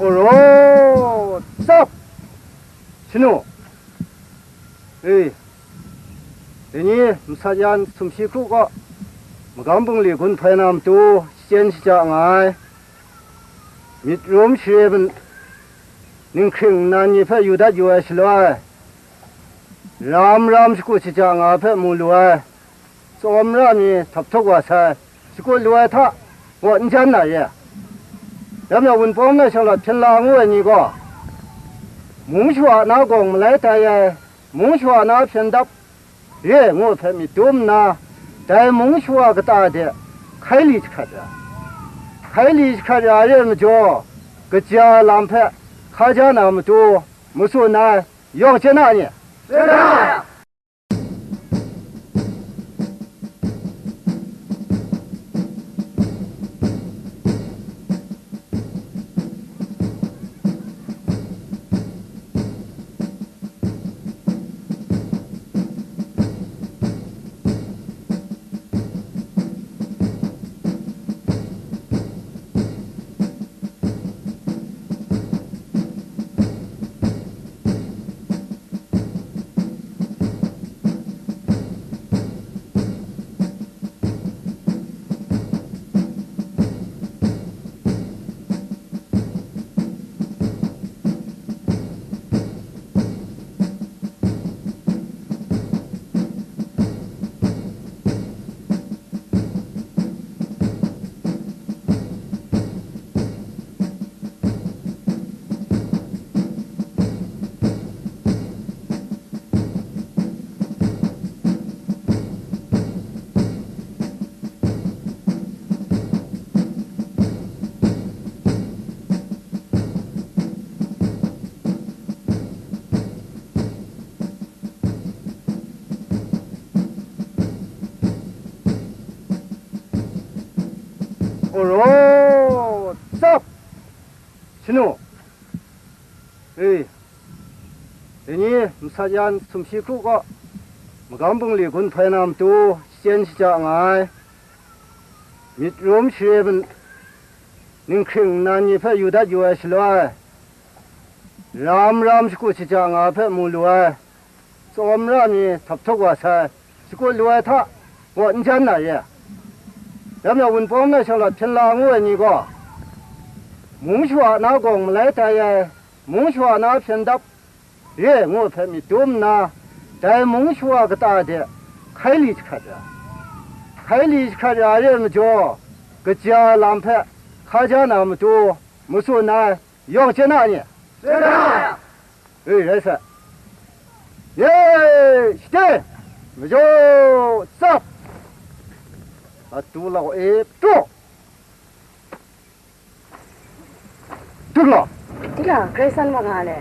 Oro, tsap! Shanu! E, dai ni masat yan sumshi hkru kaw, magam bungli gun hpai na matu shachyen shaja nga ai, myit rum share ninghkring nnan ni hpe yu dat yu ai shaloi, ram ram shakut shaja nga ai hpe mu lu ai, tsawmra ni htap htuk wa sai, shakut lu ai hta gaw n jan na ye. Dai majaw, Wunpawng na shawng lat hpyen la ngu ai ni gaw, mung shawa na gawng malai tai ai, mung shawa na hpyen dap re ngu hpe myit dum nna, Dai mung shawa kata de hkai li jahkrat ra, hkai li jahkrat ra re ai majaw, kaja lam hpe hkaja na matu, matsun ai, yawng chye na ni? Oro, tsap! Shanu, e, dai ni masat yan sumshi hkru kaw magam bungli gun hpai na matu shachyen shaja nga ai, myit rum share ninghkring nnan ni hpe yu dat yu ai shaloi, ram ram shakut shaja nga hpe mu lu ai, tsawmra mi htap htuk wa sai, shakut lu ai hta gaw n jan na re. Dai majaw, Wunpawng na Shanglawt hpyen la ngu ai ni gaw, mung shawa na gawng malai tai ai, mung shawa na hpyen dap re ngu ai hpe myit dum nna, dai mung shawa kata de hkai li jahkrat ra, hkai li jahkrat ra re ai majaw, kaja lam hpe hkaja na matu, matsun ai, yawng chye na ni? Chye na. E, rai sa. Ye, shade, majaw, tsap, atu lau e, pru. Tuk law. Di la, grai san wa nga le.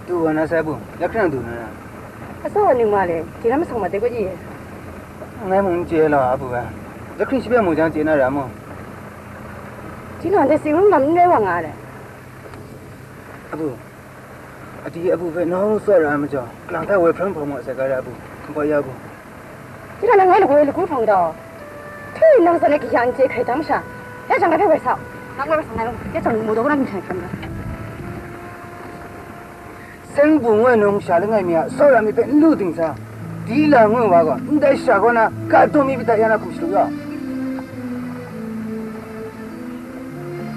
Tu wa na sai bu, ya hkrang du na na. Asaw wa ning ma le, di lam masang ma de gwa di. Ngai mung n chye law, a bu ai. Ya hkring shi hpe mu jang chye na ra mu. Di la, ndai tsingrung lam n rai wa nga le. A bu, a di a bu hpe nawng tsawra ai majaw, kalang hta woi hprawng hpawng maw sai ga ra a bu, hkum hpa ya a bu. Tinang nang ngai lagaw ai lagu hpang gaw, htoi nang zawn e kaya n chye hkrai tam sha, ya jang ngai hpe woi sa u. Nang woi sa ngai, ya jang mu daw na ginhkan hkam ga. Seng bung ngu ai num sha langai mi a tsawra myit hpe n lu ding sa, Dila ngu ai wa gaw, ndai sha kaw na ga taw mi pyi dat ya na hkum shadu yaw.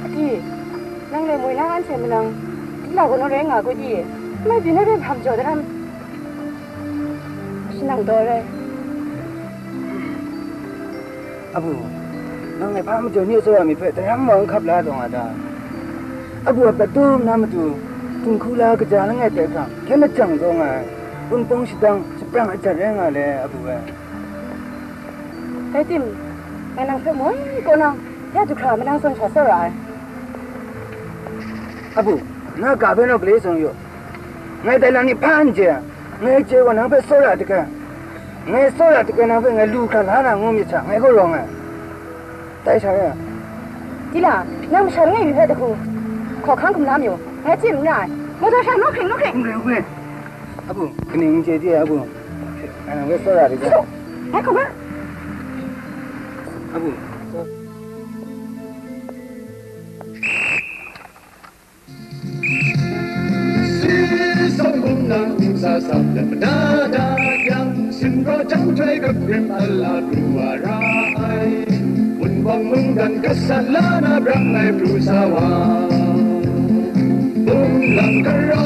Adi, nang le moi na anhte manang, Dila gaw naw rai nga gaw di? Mai byin ai hpe hpam jaw daram, shanang taw rai. Abu, nang ngai hpa majaw ni a tsawra myit hpe daram wa n hkap la taw nga ta? Abu a prat dum na matu, dinghku la kaja langai hte hkrang, hkyen lajang taw nga ai, Wunpawng shadang, shaprang ajat rai nga le, abu e. Rai tim, ngai nang hpe moi kaw na, ya du hkra manang zawn sha tsawra ai. Abu, na ga hpe naw gale tsawng yu. Ngai dai lam ni hpa n chye ai, ngai chye gaw nang hpe tsawra dik ai, ngai tsawra dik ai nang hpe ngai lu hkra la na ngu myit hta, ngai gaw rawng ai. Dai sha e. Dila, nang masha langai mi hpe dahku hkawhkang hkum la mayu, ngai chye n ra ai. Mawtaw sha, nu hkring, nu hkring. N hkring, n hkring. Abu, kaning n chye di, abu. Ngai nang hpe tsawra dik ai. Ngai hkum ra. Abu. Si sawng bum nang ntsa sap let mada da yang, sin gaw jang htoi gap rim ala pru wa ra ai. Wunpawng mungdan gasat la na brang ai pru sa wa. Bum lang kara,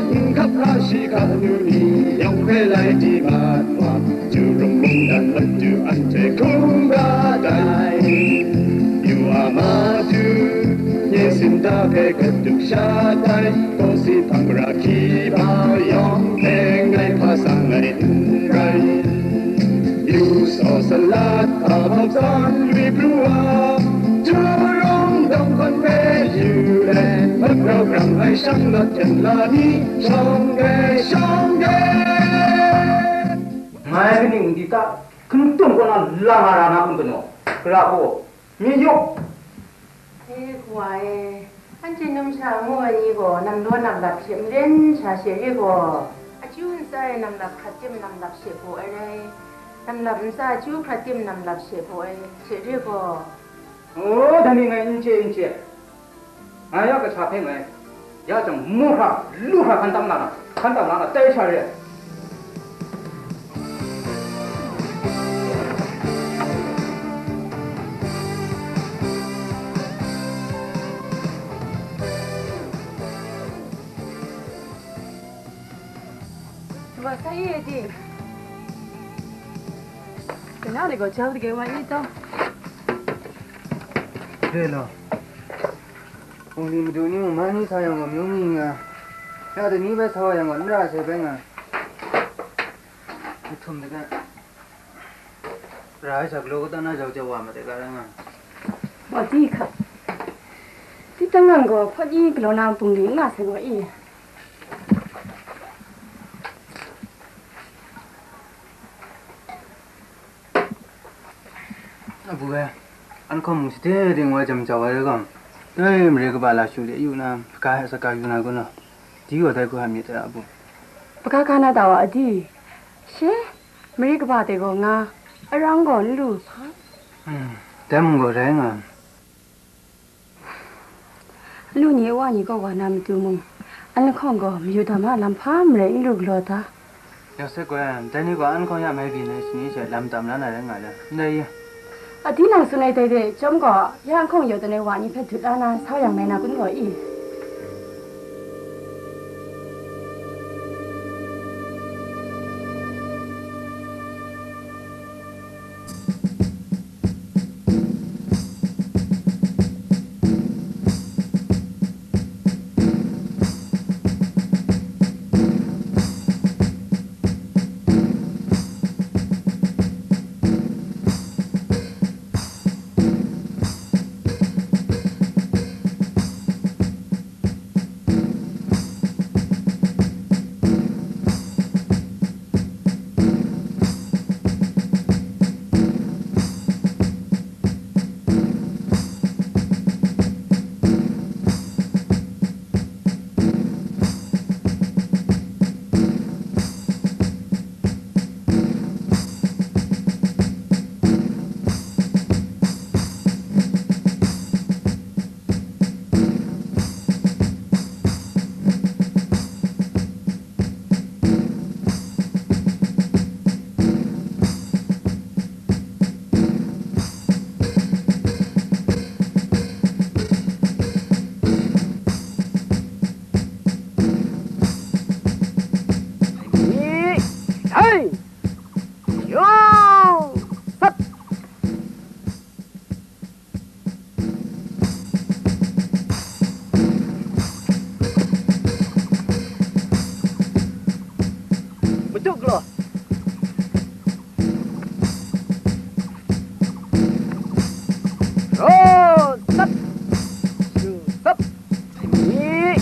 n hkap hka shi hka nu ni, yawng hpe lai di mat wa. Jurung mungdan matu anhte hkungga dai. Yu a matu, nye sinta hpe gaduk sha tai, taw si hpang ra hkyi ba yawng hpe ngai hpa sang ai n rai. Yu saw salat hkabam san lui pru a, Jurong dawng hkawn hpe yu ai, mat rau brang ai shang lat ten la ni, shawng dai, shawng dai. Ngai kaning di ta, hkungtung kaw na la nga ra na kun kanu, kara gaw, mi yu. E, kawa e, anhte numsha ngu ai ni gaw, namdaw namlap hte maren sha she re gaw, akyu ntsa e namlap hkrat tim namlap she baw ai rai, namlap ntsa akyu hkrat tim namlap she baw ai she re gaw. O, dai ni ngai n chye, n chye. Ngai ya kasha hpe ngai, ya jang mu hkra, lu hkra hkan tam la na, hkan tam la na, tai sha re ai. Wa sa i e di? Kena de gaw jau de ge wa i taw. Re law. Hpung ni madu ni mung ma ni sa yang gaw, myu mi nga, ya dai ni bai sa wa yang gaw, n ra sai bai nga. Jahtum de ga, ra ai sa galaw kata na jau jau wa ma de ga rai nga. Wa di hka. Di tang ngang gaw, hpawt ni galaw na hpung ni n nga sai gaw i. Abu e, an hkawm mung shade ding wa jam jau ai re gaw, dai mare kaba la shu de yu na, hka hka yu na kun, di gaw dai hku hap myit dai, abu. Hka hka na ta wa a di? She, mare kaba de gaw nga, arang gaw n lu hpa. Hmm, dai mung gaw rai nga. Lu ni a wa ni kaw wa na matu mung, an lahkawng gaw mayu dam a lam hpa marai n lu galaw ta. Yawset gaw, dai ni gaw an lahkawng ya mai byin ai shani she lam tam la na rai nga le, ndai i? A di nang tsun ai dai de chyawm gaw, ya an lahkawng yaw dan ai wa ni hpe dut la na sau yang mai na kun gaw i? Ni, hai! Yo! Sat! Matuk galaw. Ro, sat. Shu, sat. Ni,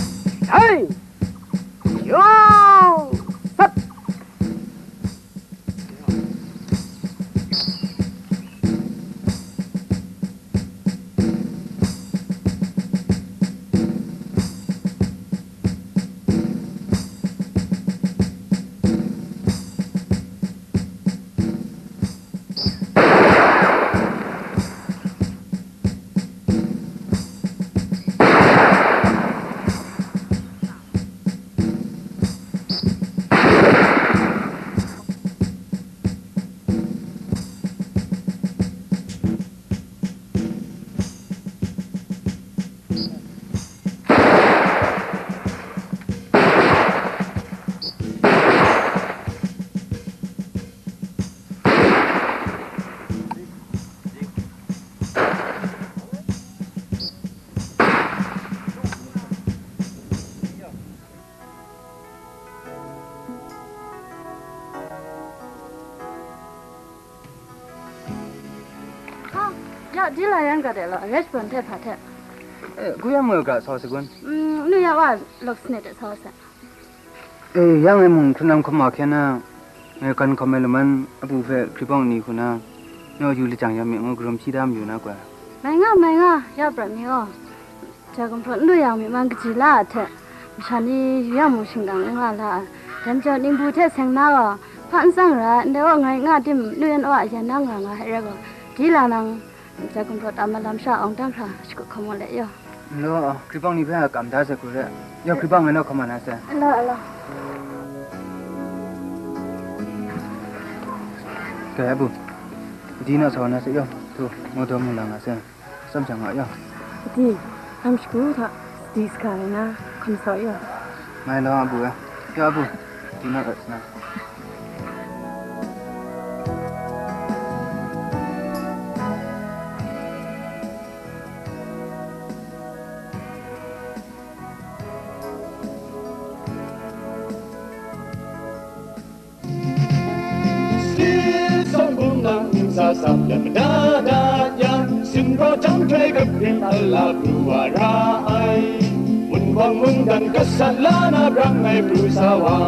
hai. Yo, sat. Ya, di la yan ga de law, restaurant hte hpa hte? E, ku yang mu ga sa sagun. Mm, nu ya wa lok sne de sa sa. E, yang e mung hkrunam hkam ma hkyen na, ngai kan hkam ai laman, abu hpe hkripawng ni hku na, naw yu lajang ya mi ngu, karum hpyi da mayu na gwa. Mai nga, mai nga, ya prat mi aw. Ja gumhpraw n lu yang myi man kaji la a hte, masha ni yu yang mung shingkang n nga la ai. Jan jau ningbu hte seng na gaw, hpa n tsang ra ai, ndai gaw ngai nga tim, nu yan wa a yan nang nga nga ai rai gaw, di la nang, ja gumhpraw ta malam sha awng dang hkra, shakut hkamu let yaw. Nlo, hkripawng ni hpe a kam da sai hku re. Yaw, hkripawng ngai naw hkam na sai. Ala, ala. Kai abu, di naw sa na sai yaw, tu, ngu daw mu la nga sai. Tsam jang nga ya. Di, hkam shagu hta, di saka rai na, hkam sa ya. Ngai law abu e. Ya abu, di na rat na. Sin sawng bum lang ntsa sap let mada dat yang, sin raw jang htoi gap rim ala pru wa ra ai. Wunpawng mungdan gasat la na brang ai pru sa wa.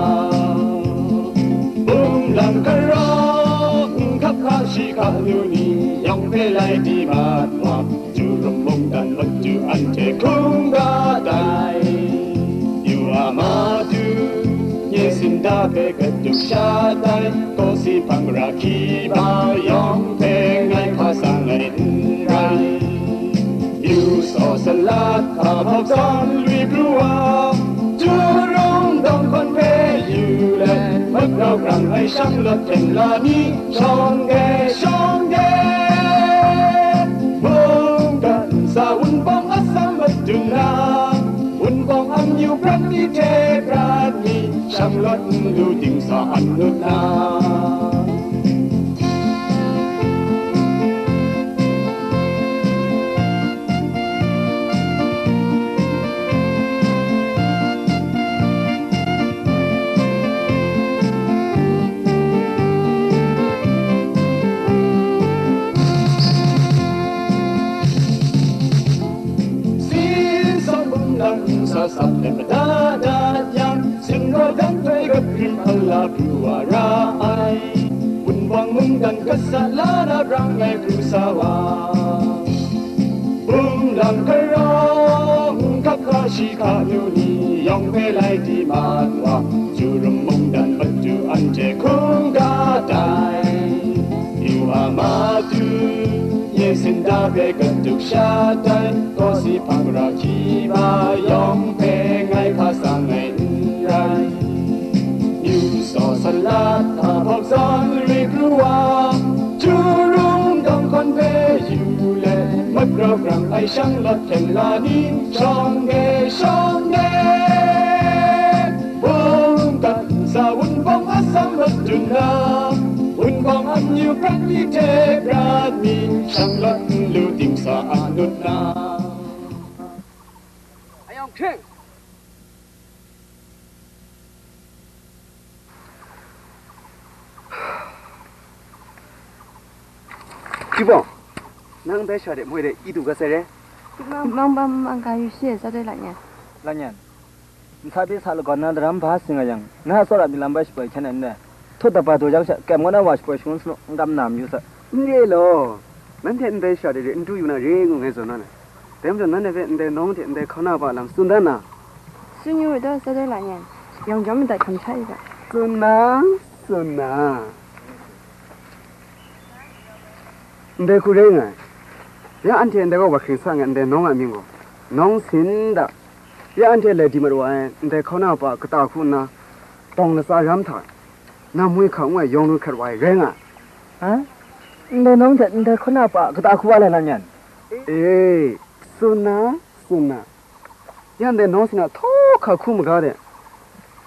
Bum lang karaw, n hkap hka shi hka lu ni, yawng hpe lai di mat wa. Jahtum mungdan matu anhte hkungga tai. Yu a matu, nye sinda hpe gaduk sha tai, kawsi hpang ra hkyi ba yawng hpe ngai hpa sa ngai n rai. Yu saw salat hpa hpawk zawn lui pru wa, Jahtum dawng hkawn hpe yu let, mat rau grang ai shanglawt hten la ni, shawng de, shawng de. Mungdan sa Wunpawng atsam madun na, Wunpawng amyu prat mi hte prat mi, shanglawt n lu dingsa an ngut na. Sin sawng bum lang ntsa sap let mada dat yang, sin raw dan htoi gap rim ala pru wa ra ai. Wunpawng mungdan gasat la na brang ai pru sa wa. Bum lang karaw, n hkap hka shi hka lu ni, yawng hpe lai di mat wa, Jahtum mungdan matu anhte hkungga tai. Yu a matu, nye sinda hpe gaduk sha tai, kawsi hpang ra hkyi ba yawng hpe ngai hpa sa ngai n rai. Yu saw salat hpa hpawk zawn lui pru wa, Jahtum dawng hkawn hpe yu let, mat rau grang ai shanglawt hten la ni, shawng de, shawng de. Mungdan sa Wunpawng atsam madun na, Wunpawng amyu prat mi hte prat mi, shanglawt n lu dingsa a ngut na. Ayawng hkring. Hkripawng, nang ndai sha de moi de i du ga sai re? Hpyi bam bam ga yu shi, Sa dai la nyan. La nyan. Nsa pyi sa lagawn na daram ba sing a yang, na tsawra mi lam bai shapoi hkyen ai n re? Htaw daba daw jang sha, kem kaw na wa shapoi shangun sanu n kam na mayu sa. N re law, nanhte ndai sha de re n du yu na re ngu ngai zawn na le. Dai majaw nanhte hpe ndai nawng hte ndai hkauna pa lam tsun dan na. Tsun yu u taw, Sa dai la nyan, yawng chyawm madat hkam sha yu ga. Tsun na, tsun na. Ndai hku rai nga ai. Ya anhte ndai kaw wa hkring sa nga ai ndai nawng a mying gaw, nawng sin da. Ya anhte lai di mat wa ai ndai hkauna pa kata hku nna, tawng latsa ram hta, Namwi hka ngu ai yawng lu hkrat wa ai rai nga ai. Ha? Ndai nawng hte ndai hkauna pa kata hku wa lai la nyan? E, tsun na, tsun na. Ya ndai nawng sin a htaw hka hku maga de,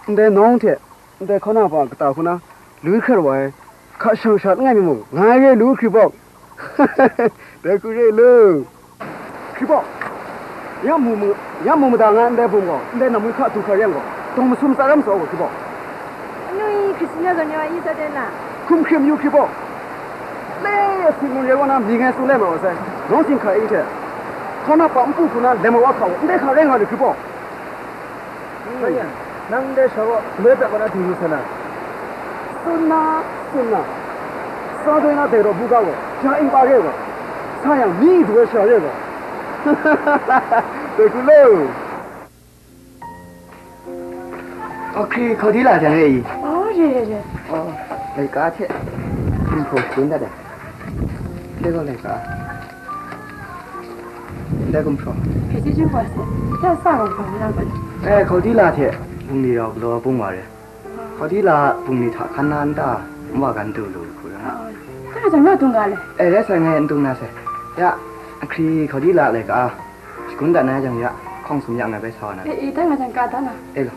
ndai nawng hte ndai hkauna pa kata hku na lui hkrat wa ai, hka shang sha langai mi mung, ngai re lu Hkripawng. Dai hku re lu. Hkripawng, ya mu mu, ya mu mada nga ndai bum gaw, ndai namwi hka du hkra yang gaw, dawng masum tsa ram tsaw gaw Hkripawng. Anu i Hkristina zawn ya i sa ten na? Hkum hkrim yu Hkripawng. Le ya hpyi mun re wa na mi ngai tsun lai ma wa sai. Nawng hkying hka e hte, hkauna pa npu hku na lem wa hka u, ndai hka rai nga lu hkri bawng. Shan yan, nang ndai sha gaw galoi prat wa na du yu sa na? Tsun na, tsun na. Sa doi na dai raw bu ga gaw, ja ing pa re gaw, sa yang mi du ai sha re gaw. Dai hku lo. Aw, hkri hkau di la jang re i? Aw, re, re, re. Aw, laika hte gumhpraw shagun dat ai. Dai gaw laika. Dai gumhpraw. Hkri hte chyum wa se. Hta sa gaw hkau la gaw. Eh, hkau di la hte bungli rau galaw bung wa re. Hkau di la bungli hta hkan na nta, nwa gan du lu hku rai nga. Aw, hta jang naw dung ga le. Eh, rai sai ngai n dung na sai. Ya, ahkri hkau di la laika. Shagun dat na jang ya, hkawng sum ya ngai bai sa wa na. E, e, dai nga jang ka da na. E gaw.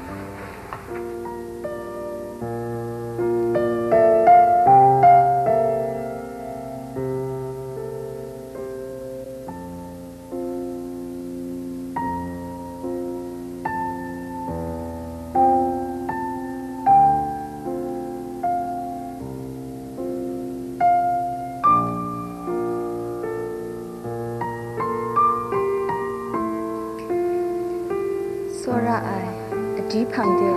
Tsawra ai, a di hpang de,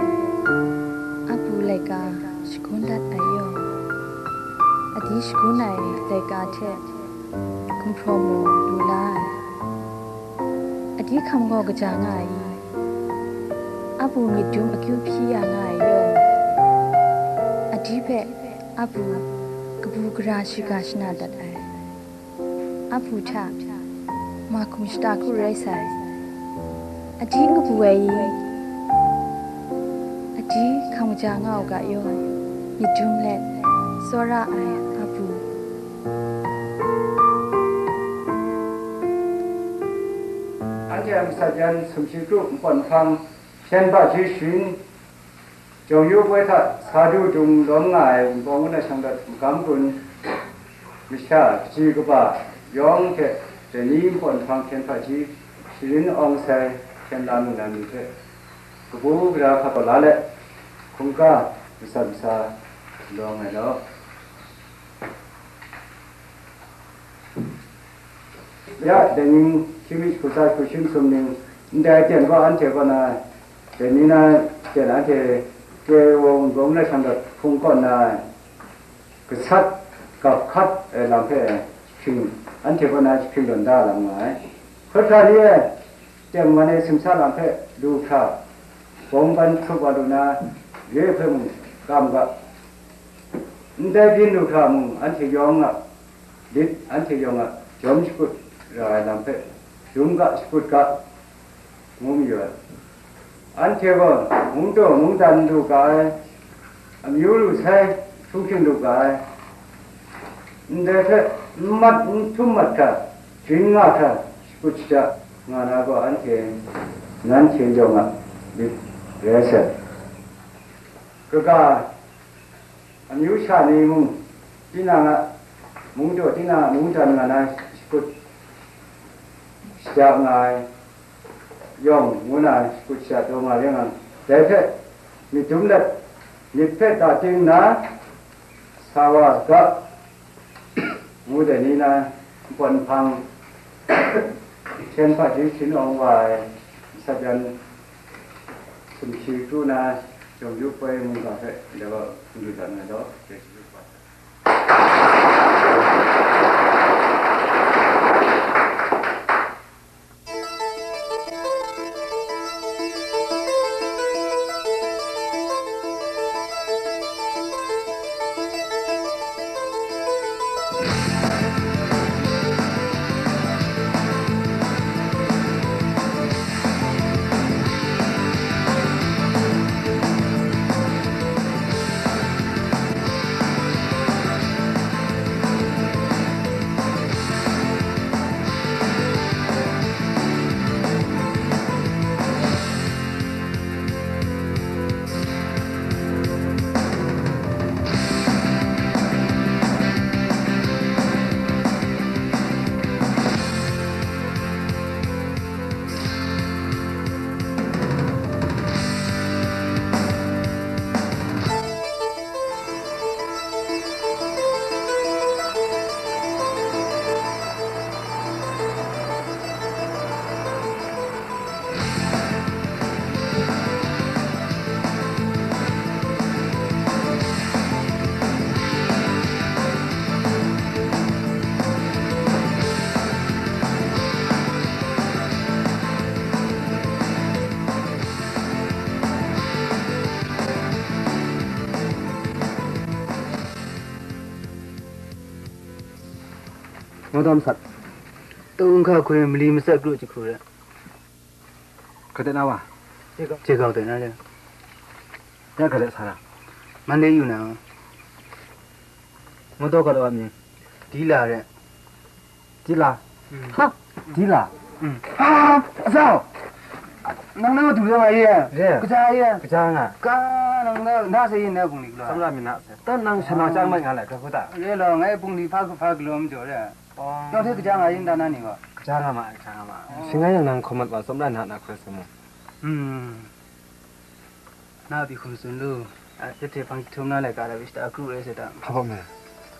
a pu laika shagun dat ai yaw, a di shagun ai laika hte gumhpraw mung lu la ai. A di hkam gaw kaja nga ai i? A pu myit dum akyu hpyi ya nga ai yaw, a di hpe a pu kabu gara shiga shana dat ai. A pu hta ma hkum shata hku rai sai. A di n kabu ai i? A di hkam kaja nga u ga yaw, myit dum let tsawra ai a pu. Anhte a masat yan sumshi kru npawt nhpang hpyen hpaji sharin, jawng yu poi hta sa du dung lawm nga ai Wunpawng wun ai shang dat magam gun masha kaji kaba yawng hte dai ni npawt nhpang hpyen hpaji sharin awng sai hpyen la lu na ni hte kabu gara hkap la let, hkungga masat masa lawng ai law. Ya, dai ning hkying mi hku sa hku shim sum ning, ndai ten gaw anhte kaw na, dai ni na ten anhte Kewong Gawng na shang dat hpung kaw na, gasat gap hkat ai lam hpe hpring, anhte kaw na hpring tawn da lam nga ai. Hkawt hkra ni e, teng wan ai simsa lam hpe lu hkra, bawng ban hkrup wa lu na, re hpe mung kam ga, ndai byin lu hkra mung, anhte yawng a lit, anhte yawng a jawm shakut ra ai lam hpe, dum ga shakut ga, ngu mayu ai. Anhte gaw mungdaw mungdan lu ga ai, amyu lu sai htunghking lu ga ai, ndai hpe n mat n htum mat hkra, jin nga hkra, shakut shaja nga na gaw, anhte, nanhte yawng a lit rai sai. Kaga, amyu sha ni mung, tinang a mungdaw, tinang a mungdan nga na shakut shaja nga ai yawng ngu na shakut shaja taw nga ring yang, dai hpe myit dum let, myit hpe ta ting nna, sa wa ga, ngu dai ni na npawt nhpang hpyen hpaji sharin awng wa ai masat yan sumshi kru na, jawng yu poi mungga hpe ndai wa n du dat na law, Mawtaw masat. Tau n hka hkwi mali matsat kru jahku re. Hkra de na wa? Jegau de na le. Ya hkra de sa na? Mandai yu na. Mawtaw hkra de wa mi? Dila re. Dila? Mm. Ha? Dila? Mm. Ha! Azau! Nang na du yang ai ye? Ye. Kaja ye? Kaja nga. Ka nang na, na se yin na bungli galaw. Samla mi na se. Tan nang shana chang mai nga lai, ka kuta. Re lo, ngai bungli hpa ku hpa galaw majaw re. Oh. Yawng hte kaja nga yin da na ni gaw? Kaja nga ma, kaja nga ma. Oh. Shingai yang nang hkawm mat wa, tsawm la na na hkoi sa mu. Hmm. Na bi hkum tsun lu. A, ya hte hpang jahtum na laika da bi shata kru rai sai ta. Hpa bawm na?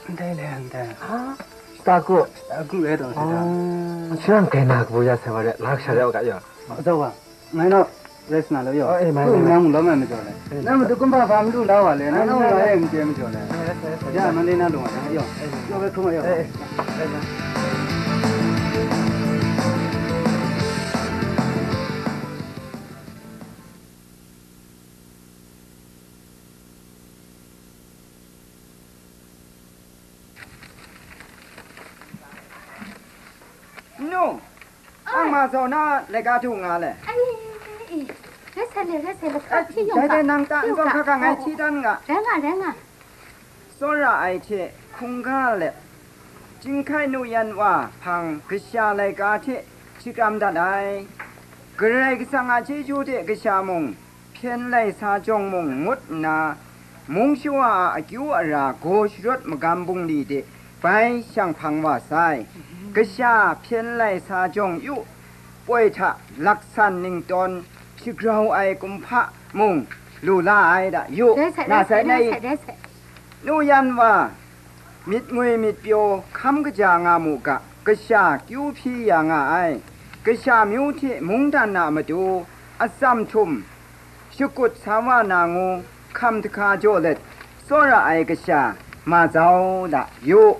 Ndai le, ndai. Ha? Shata kru? Shata kru rai taw sai ta. Oh, shirang kai na kabu ya sai wa re, la kasha re wa ga ya. Zau wa. Ngai naw rest na lo yaw. Oh, eh, mai, mai, mai. Nang mung lawm ai majaw le. Eh, nang matu kumhpa hpa madu la wa le, nang nang wa e n chye majaw le. Eh, eh, eh, eh. Ya, man le na lung wa, yaw. Eh, eh. Yaw bai hkrum wa, yaw. Eh, eh. Eh, eh. Nnu, nang ma zau na laika du nga le? Ai, rai sai le, rai sai le, hti yawng dai, dai, nang ta n tsawm hka hka ngai hti dan nga. Rai nga, rai nga. Tsawra ai hte hkungga let, Jinghkai Nu Yan Wa hpang kasha laika hte shakram dat ai. Karai Kasang a chyeju hte kasha mung, hpyen lai sa jawng mung ngut nna, mung shawa a akyu ara gaw sharawt magam bungli de bai shang hpang wa sai. Kasha hpyen lai sa jawng yu, poi hta laksan ningtawn shagrau ai kumhpa mung lu la ai da yu. Rai sai, na rai sai, sai, na rai i? Sai, rai sai. Nu Yan Wa, myit ngwi myit pyaw hkam kaja nga mu ga, kasha kyu hpyi ya nga ai, kasha myu hte mungdan a matu atsam htum shakut sa wa na ngu hkam dahka jaw let, tsawra ai kasha ma zau da yu.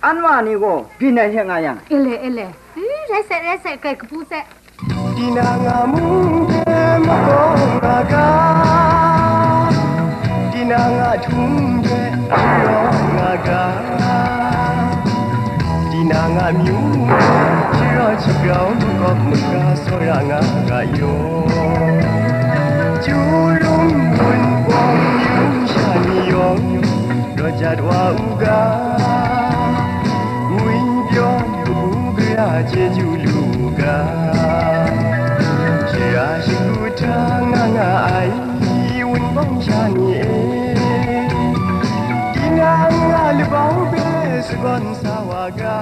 An wa ni gaw byin ai hte nga yang. Ele, ele. Ui, rai sai, rai sai, kai kapu sai. Tinang a mung hpe makawng nga ga, tinang a htum hpe n rawng nga ga, tinang a myu hpe sharawt shagrau makawp maga tsawra nga ga yaw. Chyu rum gun pawng yung sha ni yawng, rawt jat wa u ga, ngwi pyaw kabu gara chyeju lu u ga, shara shagu hta nga nga ai wunpawng sha ni e, tinang a labau hpe sagawn sa wa ga.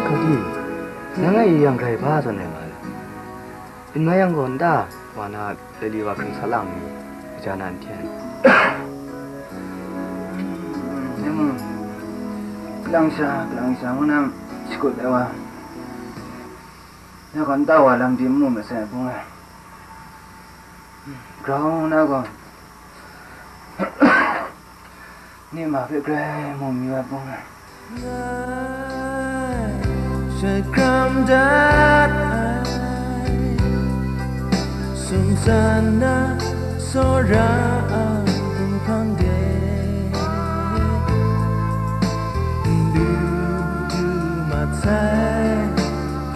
Hkadi, nang a i yang grai hpa zawn ai ma le? N mai yang gaw n ta? Wa na Lali wa hkring sa lang mi, kaja na n hten. Dai mung, kalang sha, kalang sha ngu na shakut ai wa, ya gaw nta wa lam di n mu masai bung ai. Grau na gaw, Ni ma hpe grai mu mi wa bung ai. Ngai shakram dat ai, sumsan na tsawra a hpang de.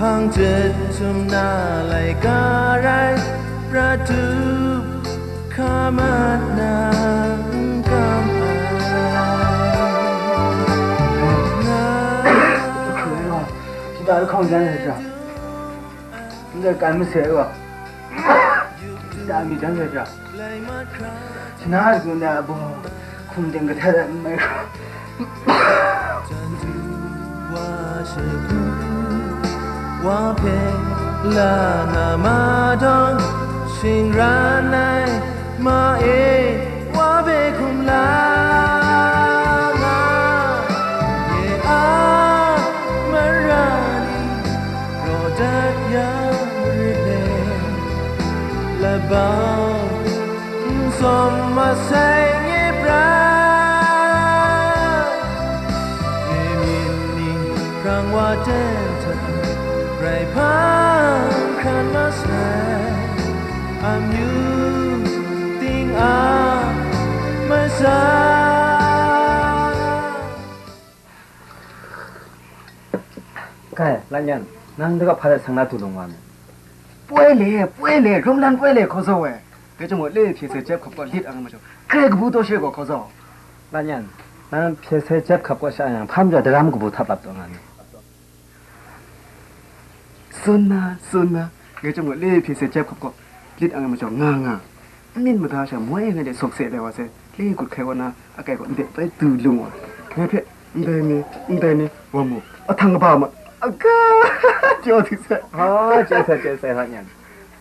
Hpang jahtum na laika rai, prat tup hka mat na n kam ai. Nga 现在是抗战来着，你在干么事啊？你在干么事啊？ Shana hkrum de a baw, hkum ting kahtet ai n mai hkra. Chyandu wa shagu wa hpe la nga ma dawng, shingran ai ma e wa hpe hkum la nga, nye a mara ni raw dat ya rit le, labau n sawm masai nye prai. Nye myit ni hprang wa ten hta, grai hpang hkran masai, amyu ting a masai. Kai, Lanyan, nang daga hpa de sang na du lung wa me? Poi le, poi le, rum lan poi le, hkaw zaw e. Dai chyawm gaw, le hpye sai jep hkap kaw lit ang majaw, grai kabu taw she gaw hkaw zaw. Lanyan, nang hpye sai jep hkap kaw sha yang, hpa majaw daram kabu htap lap taw nga ni? Tsun na, tsun na, ngai chyawm gaw le hpye sai jep hkap kaw lit ang majaw nga nga. N myit mada sha moi ngai de sawk se ai wa sai, le kut hkai wa na, akai gaw ndai bai du lung wa. Ngai hpe, ndai ni, ndai ni, wa mu, ahtang kaba ma, aga, jaw htik sai. Ha, chye sai, chye sai, ha nyan.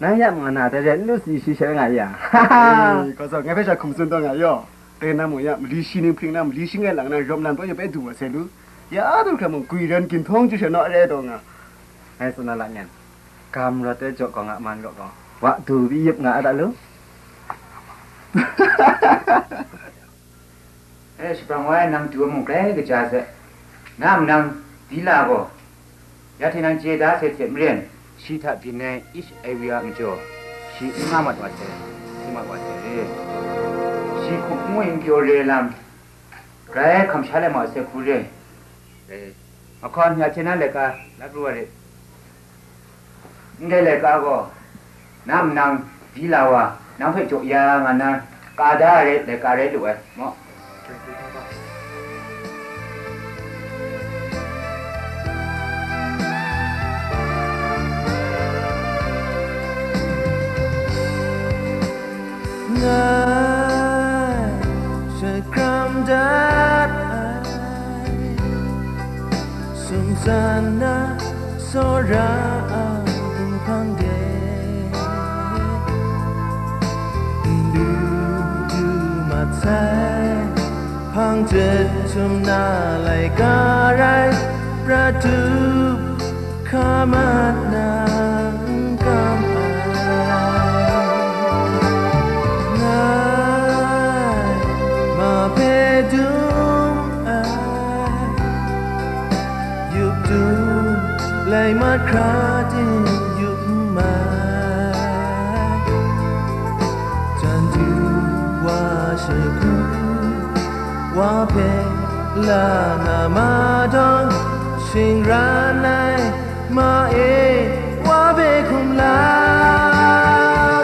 Nang ya ma na, dai re, n lu si shi sha nga ya. Hkaw zaw, ngai hpe sha hkum tsun taw nga yaw. Dai na mung ya, mali shi ning hpring na, mali shi ngai lang na, rawm lan poi ya bai du wa sai lu. Ya du hkra mung, gwi ran ginhtawng chyu sha naw re taw nga. Ngai tsun na la nyan. Gam rawt ai jaw gaw nga man gaw gaw, wa du bi yup nga a ta lu? E, shapang wa ai nang du ai mung grai kaja sai. Na manang, Dila gaw, ya hte nang chye da sai hte maren, shi hta byin ai H I V a majaw, shi n nga mat wa sai, si mat wa sai re. Shi hkum n ngwi n pyaw re lam, grai hkam sha lai ma sai hku re. E, mahkawn ya hte na laika la pru wa re. Ndai laika gaw, na manang, Dila wa, nang hpe jaw ya nga na, ka da ai rai, laika rai lu ai, maw? Ngai shakram dat ai, sumsan na tsawra a hpang de, n du du mat sai, hpang jahtum na laika rai, prat tup hka mat na n kam ai. Ngai ma hpe dum ai, yup dum lai mat hkra ting yup n mai. Chyandu wa shagu wa hpe la nga ma dawng, shingran ai ma e wa hpe hkum la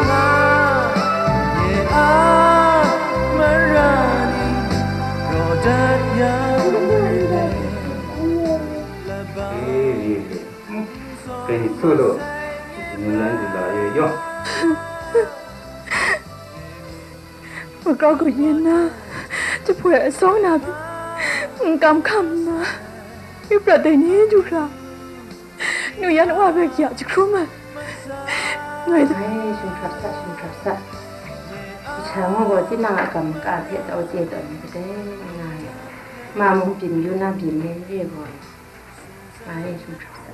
nga, nye a mara ni raw dat ya ai. Re, re, re. Kai ni so lo, ngun lan du la ye yaw. Makau kut yin na, jahpoi asawng na hpe n kam hkam nna, yu prat dai ni du hkra, nu yan wa hpe kya jahkrum ai. Ngai, ngai shung hkrap sa, shung hkrap sa. Masha ngu gaw, tinang a kam maka hpe tau chye tawn ni kadai nga ai. Ma mung byin yu na byin me re gaw, ngai shung hkrap sa.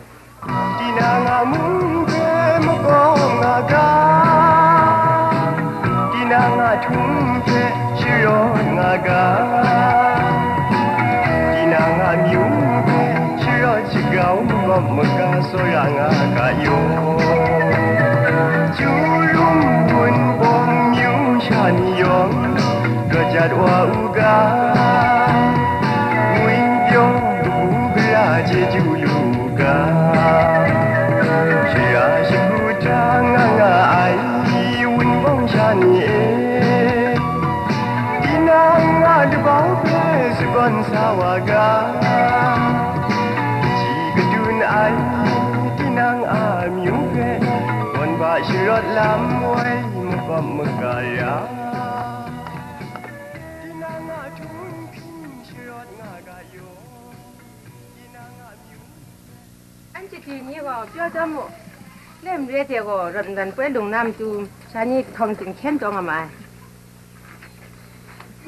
Tinang a mung hpe makawng nga ga, tinang a htum hpe sharawn nga ga, tinang a myu hpe sharawt shagau, mawp maga tsawra nga ga yaw. Chyu rum gun bawng myu sha ni yawng, gajat wa u ga, ngwipyaw kabu gara je Chyu lu ga, shara shagu hta nga nga ai wunpawng sha ni e, tinang a labau hpe sagawn sa wa ga, kaji kadun ai tinang a amyu hpe, gawn ba sharawt lam woi makawp maga ra, tinang a htunghking sharawt nga ga yaw. Anhte dwi ni gaw pyaw taw mu, le mare de gaw rawt nnan poi lung na matu, sha ni kahtawng ting hkyen taw nga ma ai.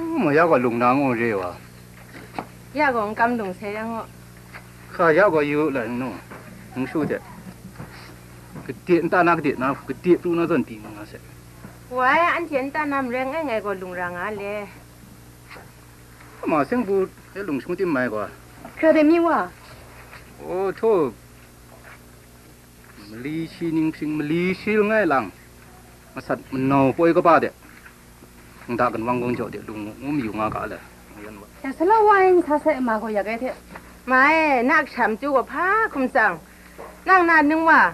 Ma ya gaw lung na ngu re wa. Ya gaw n kam lung sai yang gaw. Hka ya gaw yu lai nnu, n shu de. Gade nta na gade na, gade pru na zawn pyi nga se. Wai, anhte nta na mareng ai ngai gaw lung ra nga le. Ma seng bu e lung shung tim mai gaw. Hkra de mi wa. O, htaw, mali shi ning shing, mali shi langai lang, masat manau poi kaba de, nda ganwang gawng jaw de lung ngu mayu nga ga le, ngu yan wa. Ya sala wa yin sa sai ma gaw ya gai hte. Ma e, na kasha matu gaw hpa hkum tsang, nang na ning wa,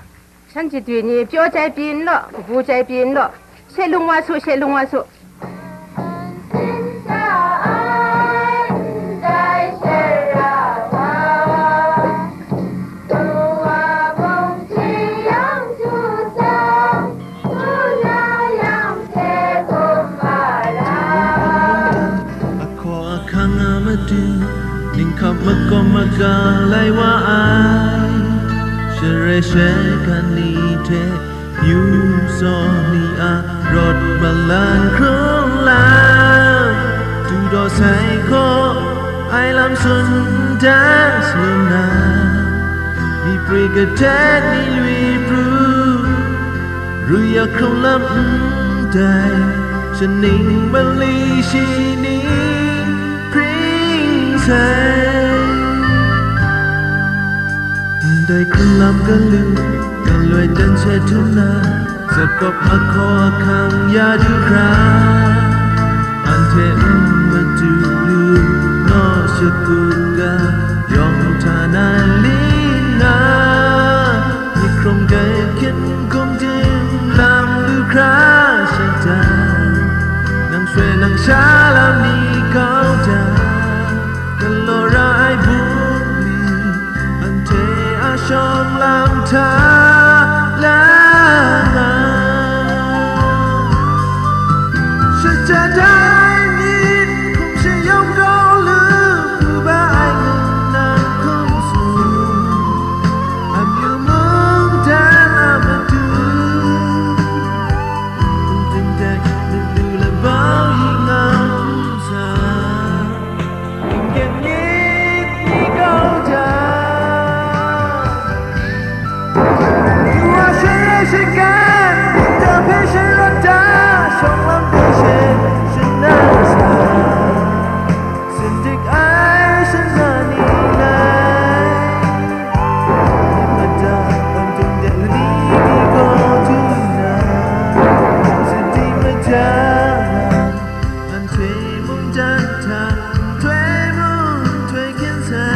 shanhte dwi ni pyaw jai pyi n law, kabu jai pyi n law, she lung wa su, she lung wa su. Ahkaw ahkang a matu, ninghkap makawm maga lai wa ai, sharai shaikan ni hte myu tsaw ni a rawt malan hkrung lam, du daw sai hkaw ai lam tsun dan salum na, myi prwi katen ni lui pru, ru ya hkrung lam ndai, shaning mali shi ni hpring sai. Ndai hkrung lam galu, galoi dan she htum na, zakawp ahkaw ahkang ya du hkra, anhte n matu lu, naw shakut ga, yawng hta na ling nga, myi hkrum gai hkyen hkum dim lam lu hkra shada, nang swe nang sha lam ni kau da, galaw ra ai bungli, anhte a shawng lam hta la nga. Shada dai myit hkum shayawng kau lu, pru ba ai ngu nang hkum tsun, amyu mungdan a matu, hkum tim dai matu labau i ngam sa. Ning kyen myit ni kau jang, Yehowa shaloi shagan, nta hpe sharawt da, shawng lam hpe she shana sa, sin dik ai shana ni lai. Myit mada, kawm htung de lani ni gaw du na, sin dik mada. Anhte mungdan hta nhtoi mung nhtoi hkyen sai.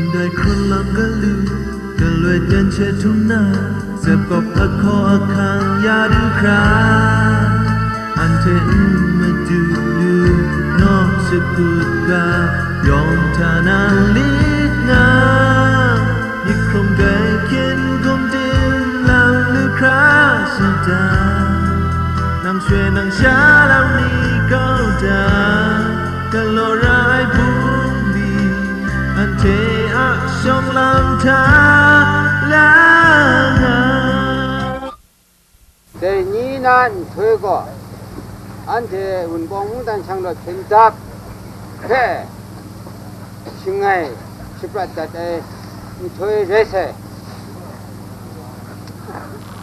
Ndai hkrun lam galu, galoi dan she htum na, zakawp ahkaw ahkang ya du hkra, anhte n madu lu, naw shakut ga, yawng hta na lit nga, myi hkrum gai hkyen hkum dim lam lu hkra shada, nang shwe nang sha lam ni kau da, galaw ra ai bungli, anhte a shawng lam hta la nga. Dai ni na nhtoi gaw, anhte Wunpawng mungdan shanglawt hpyen dap hpe shangai shaprat dat ai nhtoi rai sai.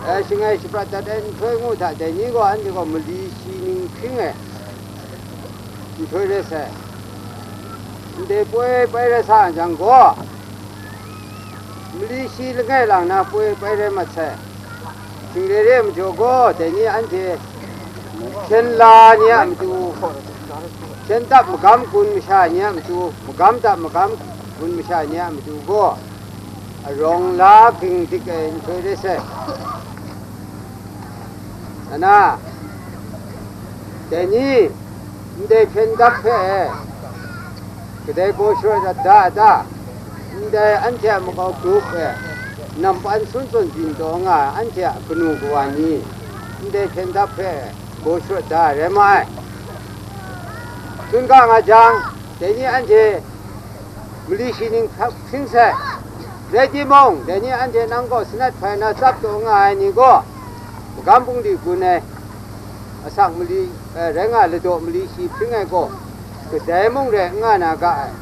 E, shangai shaprat dat ai nhtoi ngu hta, dai ni gaw anhte gaw mali shi ning hpring ai nhtoi rai sai. Ndai poi pai rai sa jang gaw, mali shi langai lang na poi pai rai mat sai. Shing re re ai majaw gaw, dai ni anhte hpyen la ni a matu, hpyen dap magam gun masha ni a matu, magam dap magam gun masha ni a matu gaw, arawng la ging dik ai nhtoi rai sai. Ana, dai ni, ndai hpyen dap hpe, kadai gaw sharawt da a ta? Ndai anhte a makau grup e, nampan sun tsun byin taw nga ai anhte a kanu kawa ni, ndai hpyen dap hpe gaw sharawt da ai rai ma ai. Tsun ga nga jang, dai ni anhte mali shi ning hprak hpring sai. Rai timung, dai ni anhte nang gaw sanat hpai na tsap taw nga ai ni gaw, magam bungli gun ai, asak mali, eh, rai nga ladaw mali shi hpring ai gaw, kadai mung rai n nga na ga ai.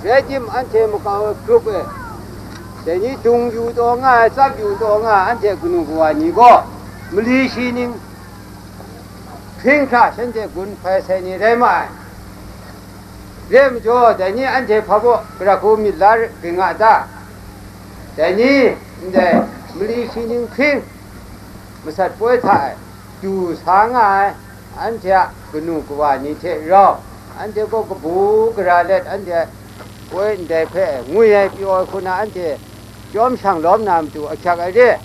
Rai tim, anhte makau ai grup e, dai ni dung yu taw nga ai, tsap yu taw nga ai, anhte kanu kawa ni gaw, mali shi ning hpring hkra shanhte gun hpai sai ni rai ma ai. Re ai majaw, dai ni anhte hpa baw gara hku myit la ring nga ta? Dai ni, ndai mali shi ning hpring masat poi hta e du sa nga ai, anhte a kanu kawa ni hte rau, anhte gaw kabu gara let, anhte poi ndai hpe ngwi ai pyaw ai hku na, anhte chyawm shang lawm na matu ahkyak ai re.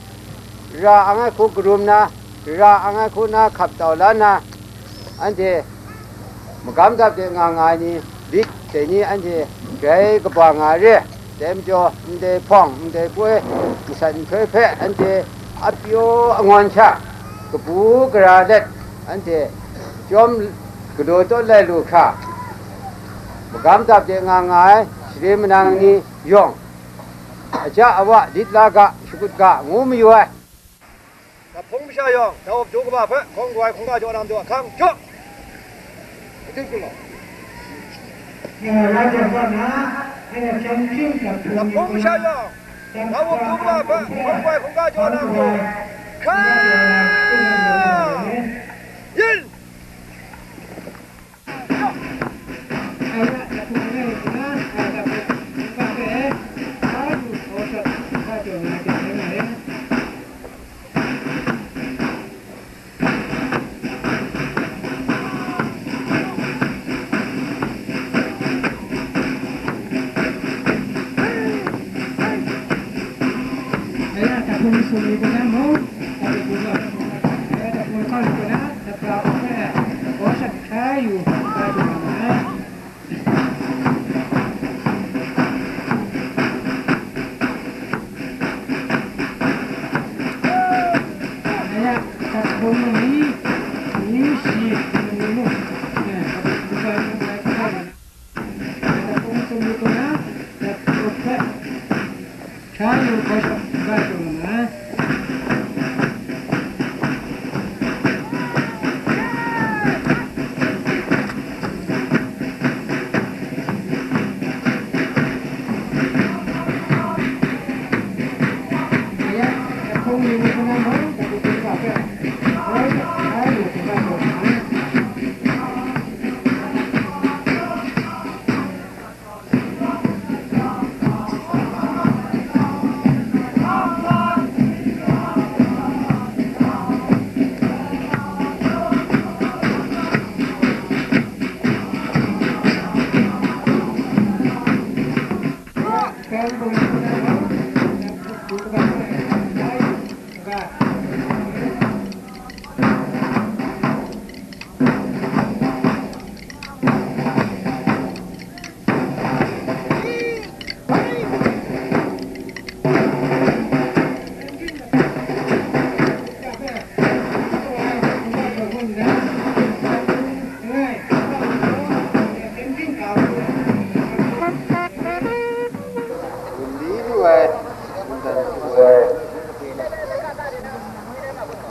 Ra ang ai hku karum na, ra ang ai hku na hkap tau la na, anhte magam dap de nga nga ai ni, lit dai ni anhte grai kaba nga ai re. Dai majaw, ndai hpawng, ndai poi, masat nhtoi hpe anhte a pyaw angawn sha, kabu gara let, anhte chyawm galaw tawt lai lu hkra, magam dap de nga nga ai share manang ni yawng, aja awa lit la ga, shakut ga, ngu mayu ai. Daphung masha yawng, dawup du kaba hpe hkawng gawai hkungga jaw na matu ahkang jaw. Daphung masha yawng, dawup du kaba hpe hkawng gawai hkungga jaw na matu ahkang, yin!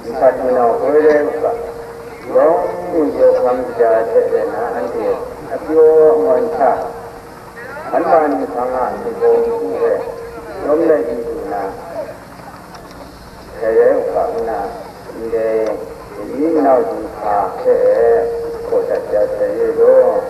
Nsa hpunau hoi rai u ga, yawng yu jaw hkam kaja ai hte rai na, anhte a pyaw angawn hta, Anman hpang a hte gaw npu hpe, lawm lai di du na, Rai u hkra nna, ndai myit nau du hpa hte e hkaw dat ya sai u law.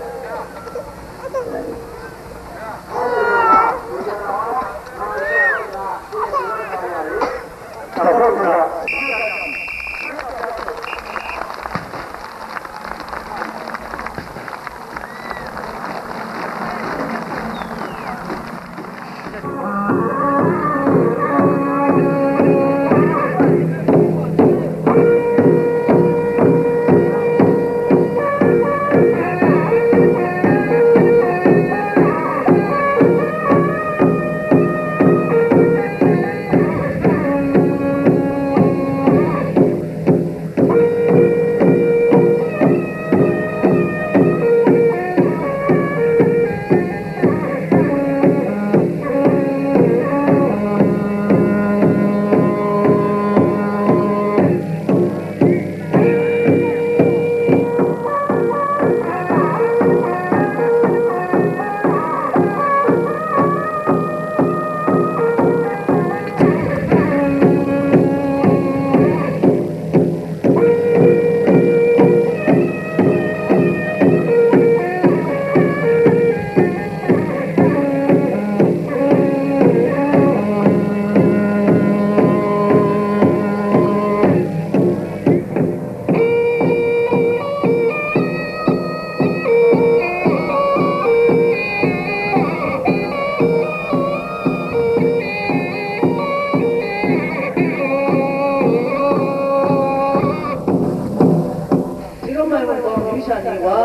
Singkawm ai wunpawng amyu sha ni wa,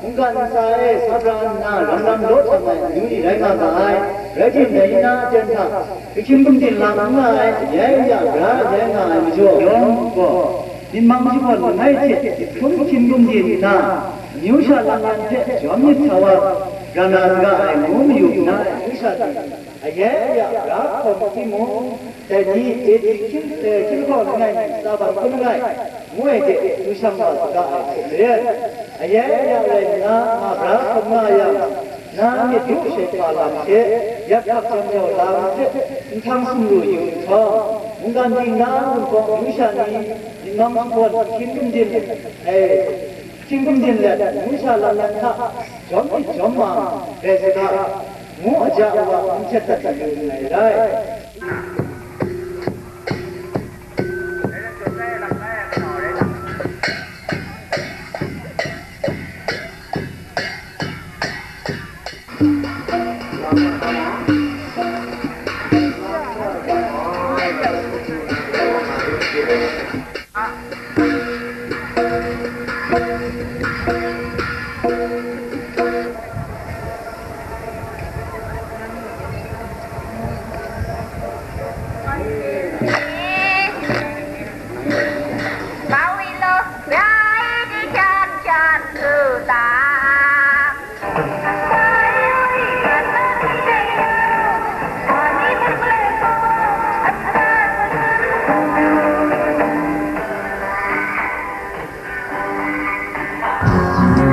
mungkan ntsa e sa bra nna ram ram law htam ai amyu ni rai nga ga ai. Rai timung, dai ni na aten hta, ahkying gumdin lam n nga ai, ayai aya gara ayai nga ai majaw, yawng gaw myit mang shakawn langai hte hkrum ahkying gumdin nna, amyu sha lam yan hte jawm myit sa wa ra na saga ai ngu mayu nna, amyu sha ni ayai aya gara hkawm timung, dai ni chyeju hkying, eh, hkying lahkawng langai mi, tsa ban hkun langai, ngu ai de, du shang wa saga ai hte maren, ayai aya rai nna, nga bra hkawm nga yang, na myit ru shaikwa lam hte, yak hkak jam jau lam hte, nhtang sumru yu nhtawm, mungkan ting na wunpawng amyu sha ni, myit mang shakawn ahkying gumdin, eh, ahkying gumdin let, amyu sha lam yan hta jawm myit jawm ma rai saga, ngu aja wa n htet dat yu nngai rai.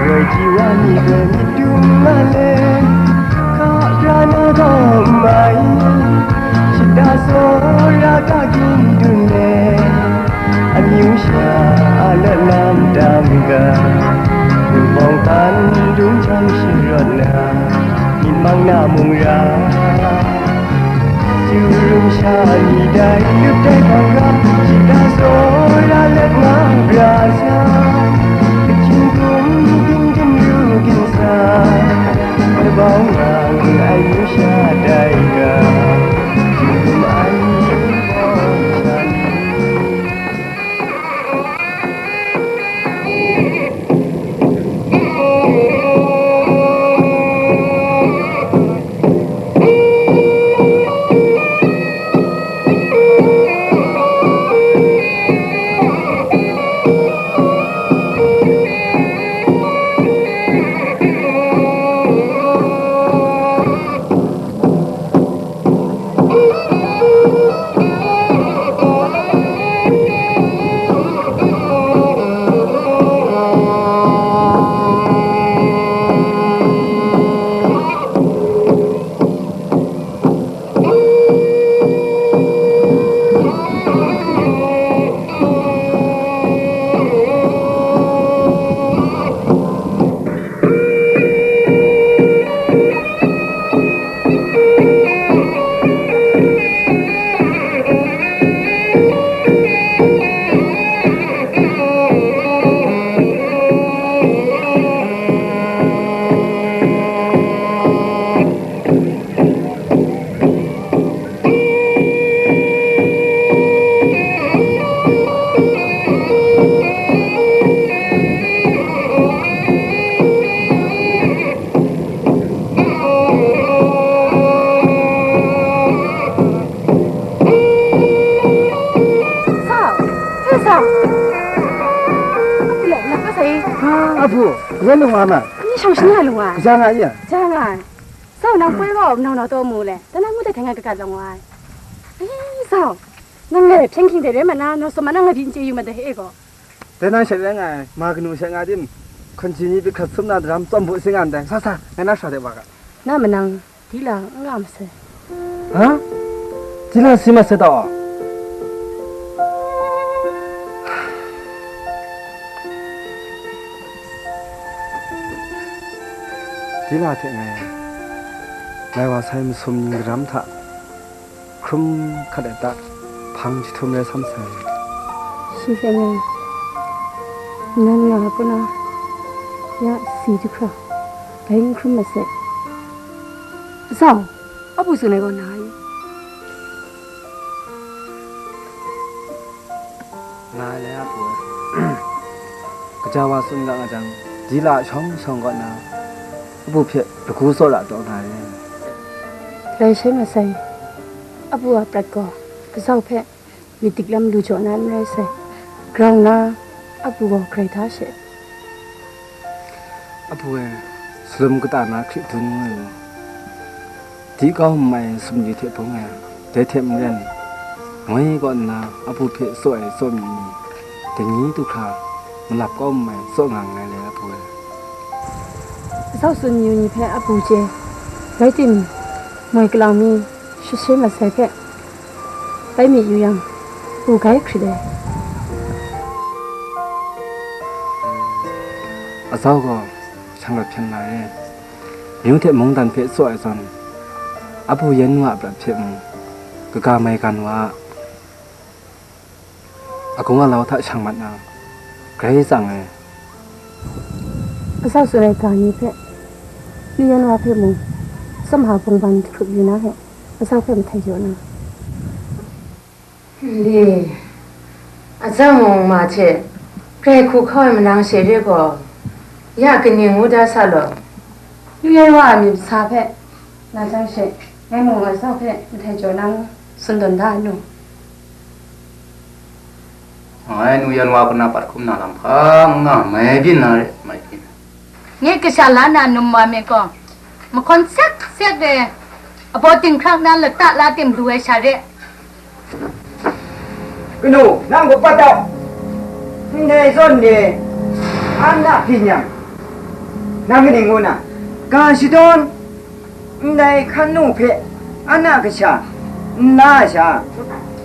Roi ji wa ni gaw myit dum nga le, hka bra na gaw n mai, shada tsawra ta gin dun le, amyu sha a lawt lam dam ga, wunpawng hkan dum jang sharawt na, myit mang na mung ra. Yu rum sha ni dai yup dai hpang ga, shada tsawra let nga bra sa, ahkying hkum ging din ru ging sa, labau nga ai yu sha dai ga, ahkying hkum ai yu bawng sha ni. Sai. Abu, ngai lung wa ma? Ni shang shani a lung wa? Ja nga ya. Ja nga. Sau nang poi gaw, nang nau taw mu le? Dan nang ngut ai hte ngai kagat long wa ai. Ai, sau. Nang le, hpyen hking de re ma na, nau sum ma nang ngai byin chye yu ma de he gaw. Dai nang she rai nga ai, ma kanu she nga dim, hkawn ji ni pyi hkrat sum na daram tsawm bu sing nga ndai, sa sa, ngai na sha de wa ga. Na manang, dila n nga masai. Ha? Dila si masai ta aw? Dila hte ngai, ngai wa sai masum ning daram hta, hkrum hkat ai ta, hpang jahtum rai sam sai. Shi hte ngai, nan nga ai puna, ya si jahkra, dai n hkrum masai. Zau, abu tsun ai gaw na i? Nga ai le, abu e. Kaja wa tsun ga nga jang, dila shawng shawng kaw na, abu hpe lagu tsawra taw nga ai le. Rai shai masai, abu a prat gaw, kazau hpe myit dik lam lu jaw na n rai sai. Grau nna, abu gaw grai da she. Abu e, salum kata na hkrit dun ngu ai mu? Di kau n mai sumri hte bung ai, dai hte maren, ngoi kaw nna abu hpe tsaw ai tsaw myi ni, dai ni du hkra malap kau n mai tsaw nga nngai le, abu e. Azau tsun yu ni hpe abu chye, rai timung, moi kalang mi shashe masai hpe bai mi yu yang, bu gai hkrit ai. Azau gaw shang rawt hpyen la e. Myu hte mungdan hpe tsaw ai zawn, abu yan wa a prat hpe mung, kaga maigan wa a, agung alau hta shang mat na, grai tsang ai. Azau tsun ai ga ni hpe, myu yan wa hpe mung, tsawmhpa bungban jahkrup yu na hpe, azau hpe mahtai jaw na. Li, azau mung ma hte grai hku hkau ai manang she re gaw, ya kaning ngu da sa law? Myu yan wa a myit masa hpe, na jang she, ngai mung azau hpe mahtai jaw na ngu, tsun tawn da ai nu. Ngai nu yan wa kaw na pat hkum na lam hpa n nga, mai byin na re, mai byin. Nye kasha la na num wa myit gaw, mahkawn sek sek de, abaw dinghkrak na lata la tim lu ai sha re. Kanu, nang gaw pat dau. Ndai zawn de, an na byin yang, nang kaning ngu na, ga shadawn, ndai hkan nu hpe an a kasha n la ai sha,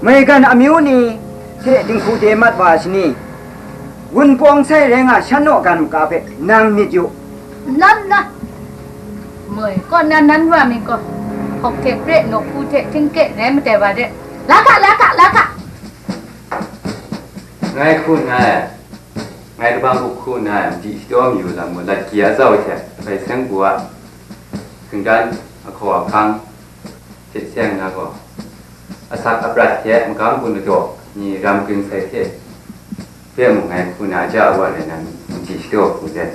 maigan amyu ni hte dinghku de mat wa ai shani, wunpawng sai rai nga shan naw gan maga hpe nang myit yu. Nan na, moi kaw na nan wa myit gaw, hkawk hte pre, nawku hte htingke rai matai wa re. La ga, la ga, la ga. Ngai hku nngai, ngai kabang hku hku nngai, madi shadaw mayu lam mung, latki azau hte bai seng bu a, hkingdan ahkaw ahkang hte seng na gaw, asak aprat hte magam gun ladaw ni ram ging sai hte hpe mung ngai hku na ja wa rai nan, madi shadaw hku zen.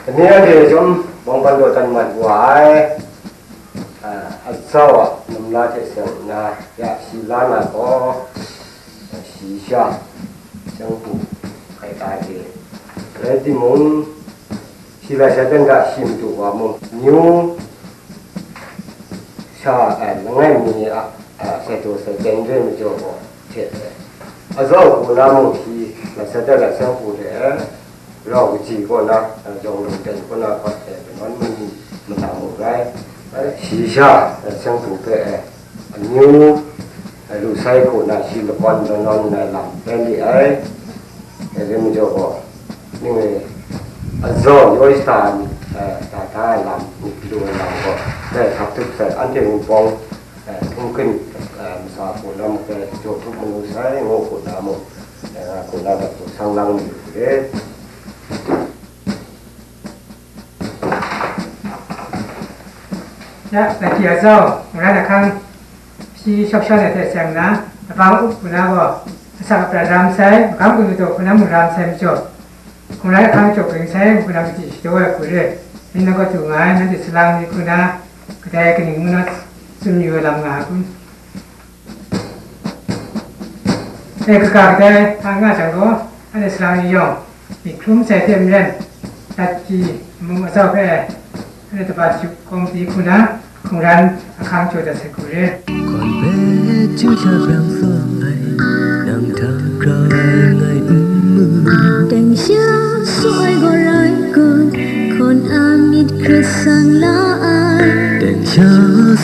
Kani anhte chyawm bawngban daw dan mat wa ai, a, azau a namla hte seng nna ya shi la na gaw, shi sha, chyang hku hkai ta de. Rai timung, shi la sha dan ga shi madu wa mung, myu sha, a, langai mi a, a, sai daw sai teng re majaw gaw hte, azau hku na mung shi, lat sat dat lat sat hku hte, rau kaji kaw na, a, jawng lung ten kaw na hpawt hte, kanawn mani mada mung rai, a, shi sha, a, seng hku hpe, a, amyu, a, lu sai hku na shi lakawn lanawn ai lam rai li ai. Dai rai majaw gaw, ning e, azau yoi sata ai myit, eh, da da ai lam, myit lu ai lam gaw, dai hkap htup sai, anhte Wunpawng, eh, hkungkun, eh, masa hku na mung, eh, jaw htup mangu sai, ngu hku na mung, eh, nga hku na lat hku sang lang mayu hku re. Ya, laki azau, ngaran ahkang, shi shawk shan ai hte seng nna, labang up hku na gaw, asak aprat ram sai, magam gun ladaw hku na mung ram sai majaw, hkungran ahkang jaw ging sai, ngu hku na madi shadaw ai hku re, myit na gaw du nga ai, nanhte salang ni hku na, kadai kaning ngu na tsun yu ai lam nga ai kun? E kaga kadai hta nga jang gaw, anhte salang ni yawng, myit hkrum sai hte maren, dat pyi mung azau hpe, anhte Tabat Yup Kawmti hku na hkungran ahkang jaw dat sai hku re. Hkawn hpe chyu sha brang saw ai, nang hta grau ai ngai n mu. Teng sha saw ai gaw rai kun, hkawn a myit hkrit sang la ai. Teng sha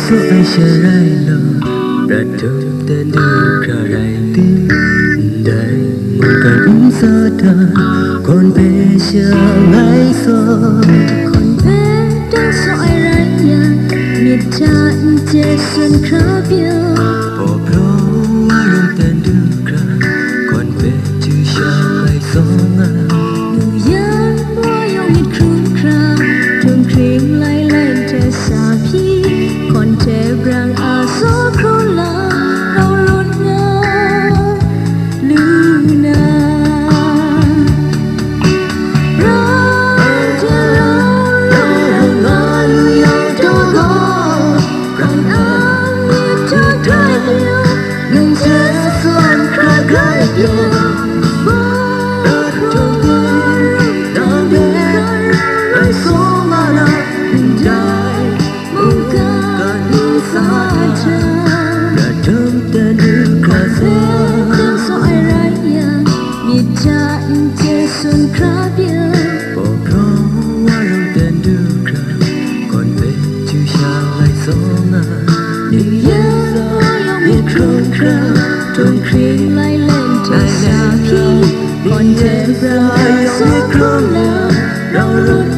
saw ai sha rai law, prat htum ten du hkra rai tim. Ndai mungkan ntsa hta, hkawn hpe sha ngai saw. Hkawn hpe teng saw ai rai yang, myit hta n chye sun hkra pyaw. Paw praw wa rum ten du hkra, hkawn hpe chyu sha ngai saw nga. Nu yan wa yawng myit hkrum hkra, htum hkring lai lai hte sa hpyi, hkawn hte brang a saw hkraw la, rau lawt nga lu na. Rai hte rau, rau, rau nga lu yang taw gaw, hkawn a myit hta grai pyaw, nang hte sa san hkra grai pyaw. Ba hkrum wa rum ten du hkra rau rai saw nga na, ndai mungkan ntsa hta, prat htum ten du hkra sa. Teng saw ai rai yang, myit hta n chye sun hkra pyaw. Paw praw wa rum ten du hkra, hkawn hpe chyu sha ngai saw nga. Nu yan wa yawng myit hkrum hkra, htum hkring lai lai hte sa hpyi, hkawn hte brang a saw hkraw la, rau lawt